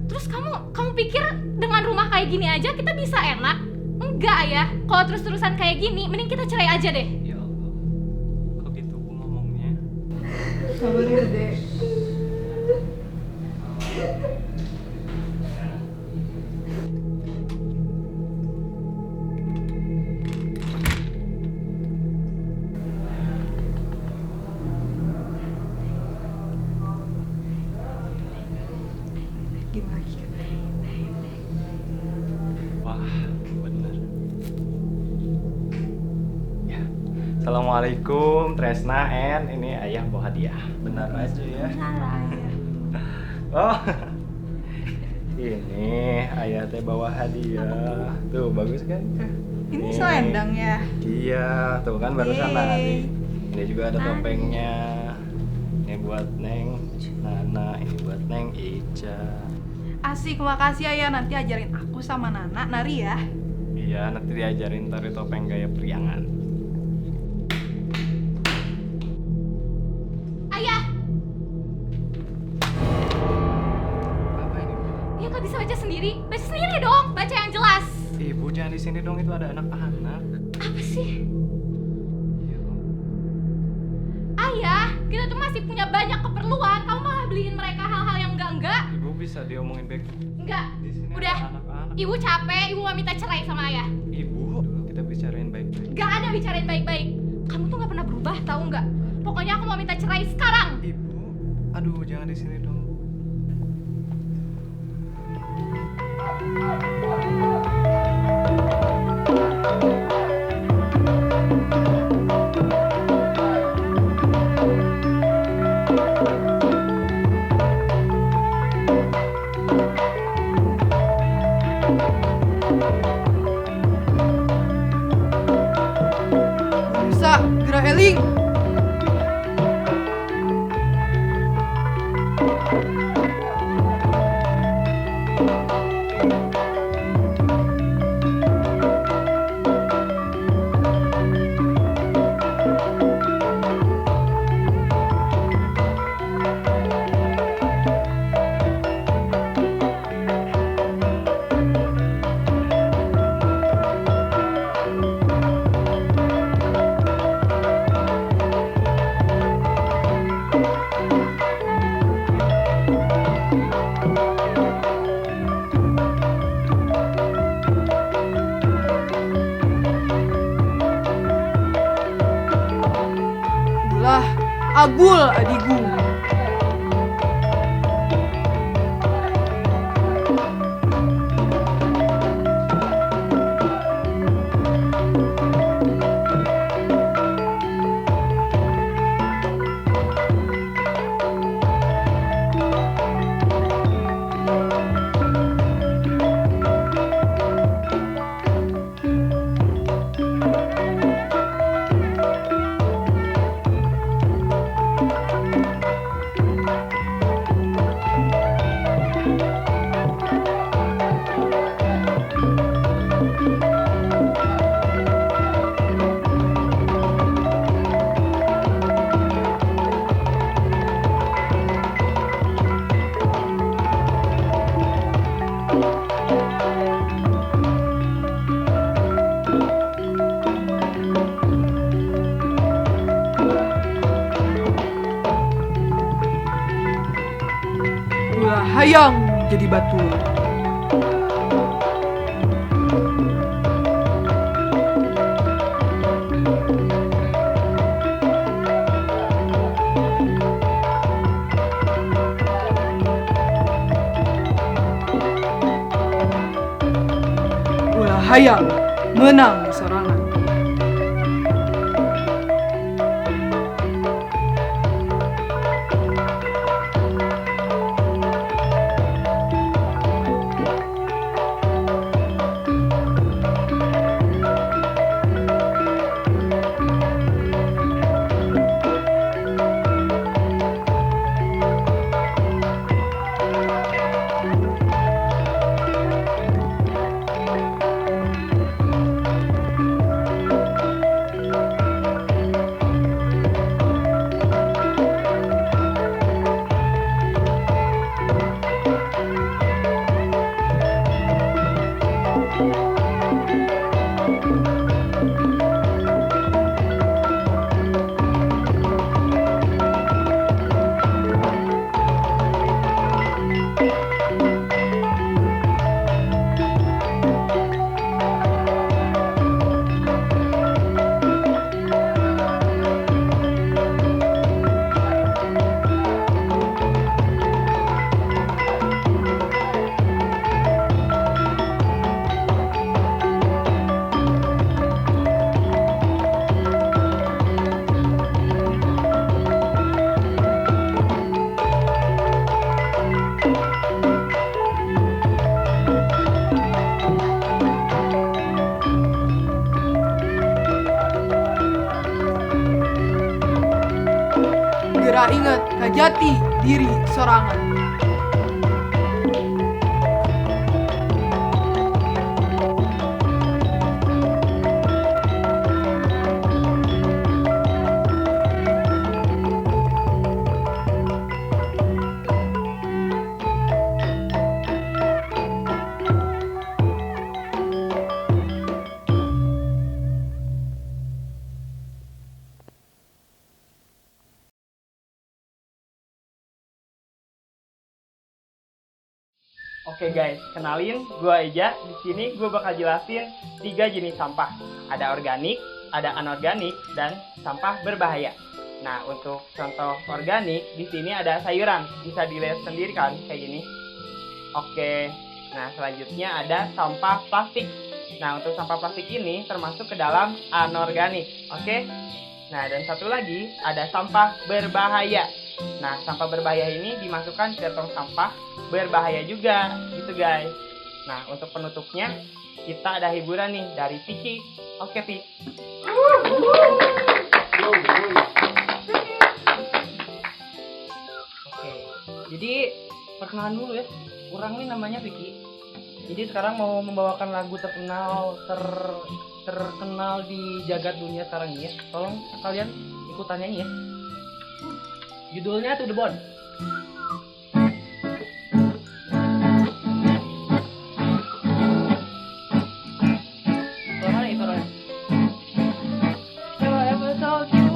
Speaker 8: Terus kamu pikir dengan rumah kayak gini aja kita bisa enak? Enggak ya. Kalau terus-terusan kayak gini, mending kita cerai aja deh.
Speaker 13: Ya Allah, kok gitu Bu ngomongnya?
Speaker 10: Sabar ya, Dek.
Speaker 13: Wah, bener. Ya. Assalamualaikum, Tresna, En. Ini ayah bawa hadiah. Benar aja ya. Oh.
Speaker 6: Ini ayah teh bawa hadiah. Tuh, bagus kan?
Speaker 10: Ini
Speaker 6: Nih.
Speaker 10: selendang ya?
Speaker 6: Iya, tuh kan barusan
Speaker 10: Yeay.
Speaker 6: nari. Ini juga ada topengnya. Ini buat Neng Nana, ini buat Neng Ica.
Speaker 10: Asik, makasih ayah. Nanti ajarin aku sama Nana nari ya.
Speaker 6: Iya, nanti diajarin tari topeng gaya priangan.
Speaker 8: Ayah! Dia nggak bisa baca sendiri. Baca sendiri dong, baca yang jelas.
Speaker 6: Ibu jangan di sini dong, itu ada anak-anak.
Speaker 8: Apa sih? Ayah, kita tuh masih punya banyak keperluan. Kamu malah beliin mereka hal-hal yang enggak-enggak.
Speaker 6: Ibu bisa diomongin baik.
Speaker 8: Enggak.
Speaker 6: Di sini
Speaker 8: Udah.
Speaker 6: ada anak-anak.
Speaker 8: Ibu capek, ibu mau minta cerai sama ayah.
Speaker 6: Ibu, kita bicarain baik-baik.
Speaker 8: Gak ada bicarain baik-baik. Kamu tuh nggak pernah berubah, tahu nggak? Pokoknya aku mau minta cerai sekarang.
Speaker 6: Ibu, aduh jangan di sini dong.
Speaker 10: Bisa, gerak eling. Ulah, agul adigung. Ulah hayang jadi batu. Ulah hayang menang sorangan. Geura inget ka jati diri sorangan.
Speaker 7: Oke guys, kenalin gue Eja. Di sini gue bakal jelasin 3 jenis sampah. Ada organik, ada anorganik, dan sampah berbahaya. Nah, untuk contoh organik di sini ada sayuran, bisa dilihat sendiri kan kayak gini. Oke. Nah, selanjutnya ada sampah plastik. Nah, untuk sampah plastik ini termasuk ke dalam anorganik. Oke. Nah, dan satu lagi ada sampah berbahaya. Nah, sampah berbahaya ini dimasukkan ke tong sampah berbahaya juga, gitu guys. Nah, untuk penutupnya kita ada hiburan nih dari Vicky. Oke, Vicky.
Speaker 9: Oke, jadi perkenalan dulu ya. Orang ini namanya Vicky. Jadi sekarang mau membawakan lagu terkenal terkenal di jagat dunia sekarang ini ya. Tolong kalian ikutan nyanyi ya. Judulnya To The Bone. Suara itu suara. Never ever told you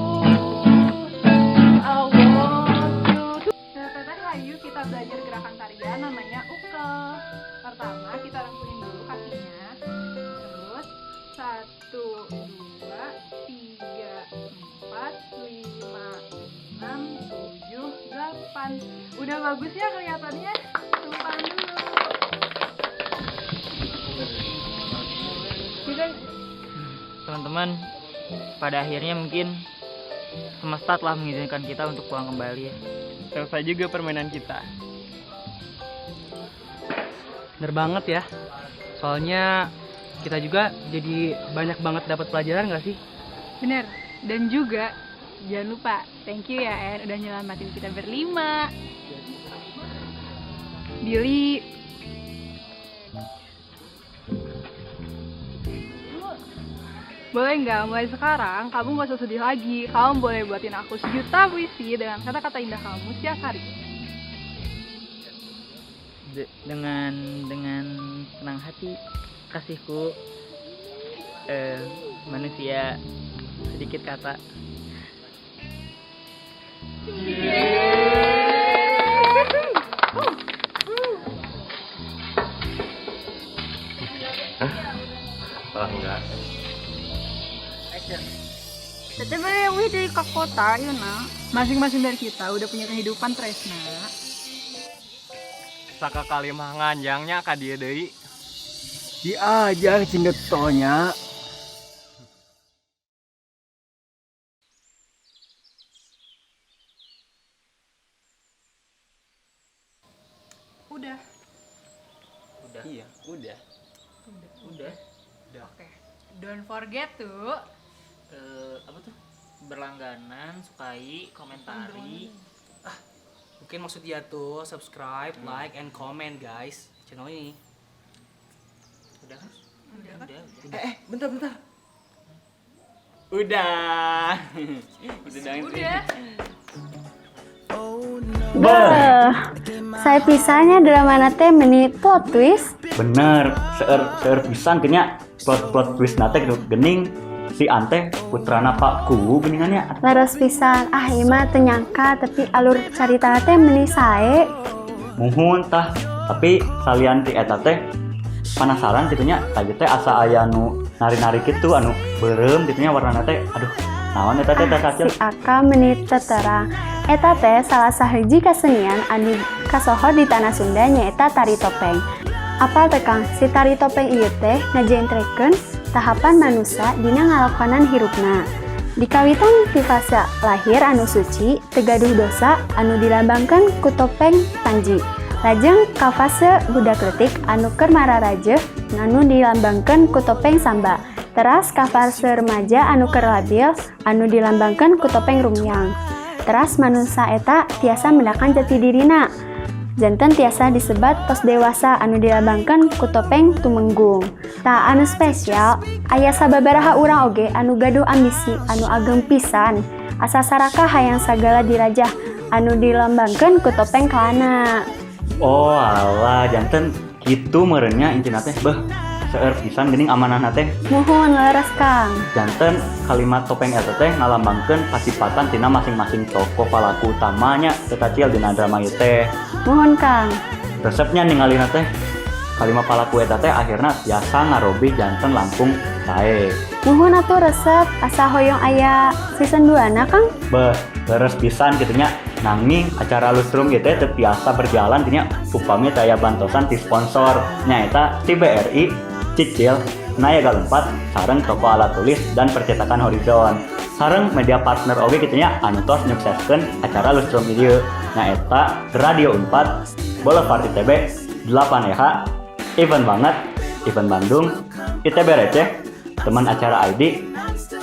Speaker 9: I want you to.
Speaker 8: Nah, Teteh, hayu kita belajar gerakan tarian namanya ukel. Pertama kita rangkulin dulu kakinya. Terus 1, 2, 3, 4, 5, 6, 7, 8. Udah bagus ya kelihatannya. Tepuk dulu.
Speaker 1: Teman-teman, pada akhirnya mungkin semesta telah mengizinkan kita untuk pulang kembali ya.
Speaker 7: Selesai juga permainan kita.
Speaker 9: Bener banget ya. Soalnya kita juga jadi banyak banget dapat pelajaran gak sih?
Speaker 8: Bener. Dan juga jangan lupa, thank you ya En udah nyelamatin kita berlima. Billy, boleh nggak mulai sekarang kamu nggak usah sedih lagi. Kamu boleh buatin aku sejuta puisi dengan kata-kata indah kamu setiap hari.
Speaker 1: Dengan senang hati, kasihku, manusia sedikit kata.
Speaker 6: Oh, enggak.
Speaker 19: Teteh beli dari ke kota, yuk nak.
Speaker 8: Masing-masing dari kita udah punya kehidupan Tresna.
Speaker 13: Saka kalimah nganjangnya ka dieu deui.
Speaker 11: Diajar cindetonya.
Speaker 8: Udah.
Speaker 1: Udah.
Speaker 6: Iya, udah.
Speaker 1: Udah.
Speaker 8: Udah. Oke. Don't forget tuh
Speaker 1: apa tuh? Berlangganan, sukai, komentari.
Speaker 9: Ah, mungkin maksud dia tuh subscribe, like, and comment guys channel ini.
Speaker 1: Udah kan?
Speaker 8: Udah.
Speaker 1: Udah.
Speaker 6: Bentar, bentar. Udah. Udah.
Speaker 8: Udah.
Speaker 4: Beuh, saya pisahnya drama teh meni plot twist.
Speaker 3: Bener, seueur pisan kenya plot twist nate gitu gening si Ante putrana Pak Kuwu geningannya.
Speaker 4: Leres pisan, ah ieu mah teu nyangka tapi alur carita teh meni sae.
Speaker 3: Muhun tah, tapi salian ti eta teh penasaran gitu nya, tadi teh asa aya nu nari-nari kitu anu beureum gitu nya warnana teh. Aduh, naon eta teh teh
Speaker 4: Si Aka meni terang. Eta teh salah sahiji kasenian anu kasohor di tanah Sunda nyaeta tari topeng. Apal teh Kang, si tari topeng ieu teh ngajentrekeun tahapan manusa dina ngalakonan hirupna. Dikawitan ti fase lahir anu suci, teu gaduh dosa anu dilambangkeun ku topeng Panji. Lajeng ka fase budak leutik anu keur mararajeuh anu dilambangkeun ku topeng Samba. Teras ka fase remaja anu keur labil anu dilambangkeun ku topeng Rumyang. Teras manusa eta tiasa mendakan jati dirina. Janten tiasa disebat tos dewasa anu dilambangkeun ku topeng tumenggung. Tah, anu spesial aya sababaraha urang oge anu gaduh ambisi anu ageng pisan. Asa sarakah hayang sagala dirajah anu dilambangkeun ku topeng kelana.
Speaker 3: Oh alah, janten kitu meureun nya intina teh. Beuh, seueur pisan geuning amanahna teh.
Speaker 4: Muhun, leres, Kang.
Speaker 3: Janten kalimat topeng eta teh ngalambangkeun kasipatan tina masing-masing tokoh palaku utamanya, Teh Tacil, dina drama ieu teh.
Speaker 4: Muhun, Kang.
Speaker 3: Resep nya ningalina teh, kalima palaku eta teh akhirna tiasa ngarobih janten langkung sae.
Speaker 4: Muhun atuh, resep, asa hoyong aya season 2 na, Kang.
Speaker 3: Beh, leres pisan kitu nya. Nanging acara lustrum gitu teh tiasa berjalan nya upami teu aya bantosan ti sponsor, nyaeta ti BRI, Cicil, Nayaga Lempat, sareng toko alat tulis dan percetakan Horizon. Sareng media partner oge kitu nya anu tos nyukseskeun acara lustrum ieu, nyaeta Radio 4, Boulevard ITB, 8EH, Event Banget, Event Bandung, ITB Receh, teman acara ID,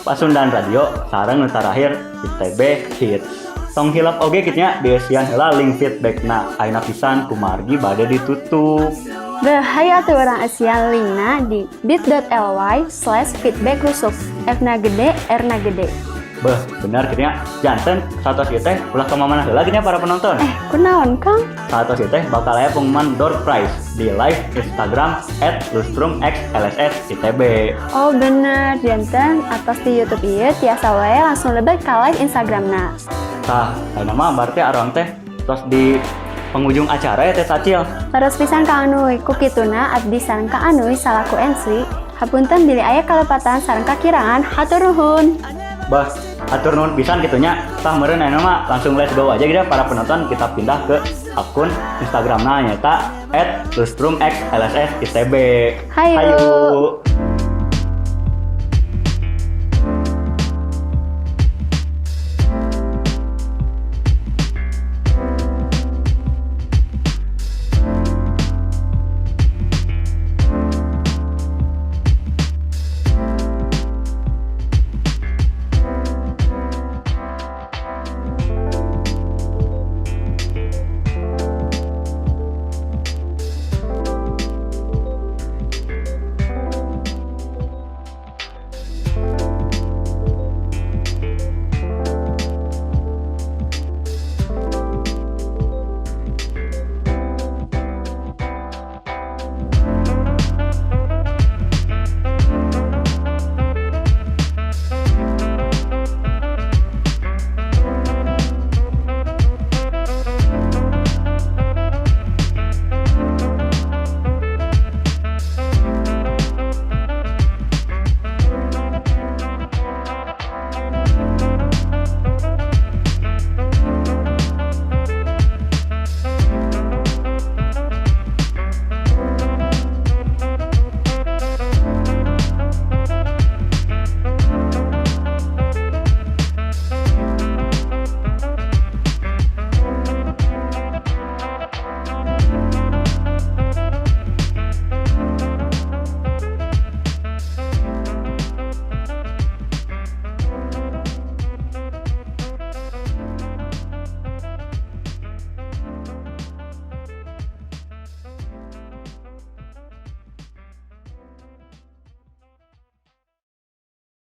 Speaker 3: Pasundan Radio, sareng nu terakhir ITB Hits. Tong hilap oge kitu nya dieusian heula link feedbackna ayeuna pisan kumargi bade ditutup.
Speaker 4: Beh, hayu atuh urang eusian linkna di bit.ly/feedbackrusuk. F na gede, R na gede.
Speaker 3: Beh, bener kitu nya. Janten saatos ieu teh ulah kemana heula gini para penonton.
Speaker 4: Kunaon, Kang?
Speaker 3: Saatos ieu teh bakal aya pengumuman door prize di live Instagram @lustrumxlssitb.
Speaker 4: Oh bener, janten atos di YouTube ieu tiasa wae langsung lebet ka live Instagramna.
Speaker 3: Tah, ayeuna mah berarti arang teh tos di penghujung acara ya, Teh Tacil.
Speaker 4: Terus pisan, Kang Anuy, ku kituna abdi sareng Kang Anuy salaku MC, hapunten bilih aya kalepatan sareng kakirangan, hatur nuhun.
Speaker 3: Bah, hatur nuhun pisan kitu nya. Tah, meureun ayeuna mah langsung let's go aja gitu ya, para penonton, kita pindah ke akun Instagramna nyaeta @lustrumxlssitb.
Speaker 4: Hayu.
Speaker 3: Hayu.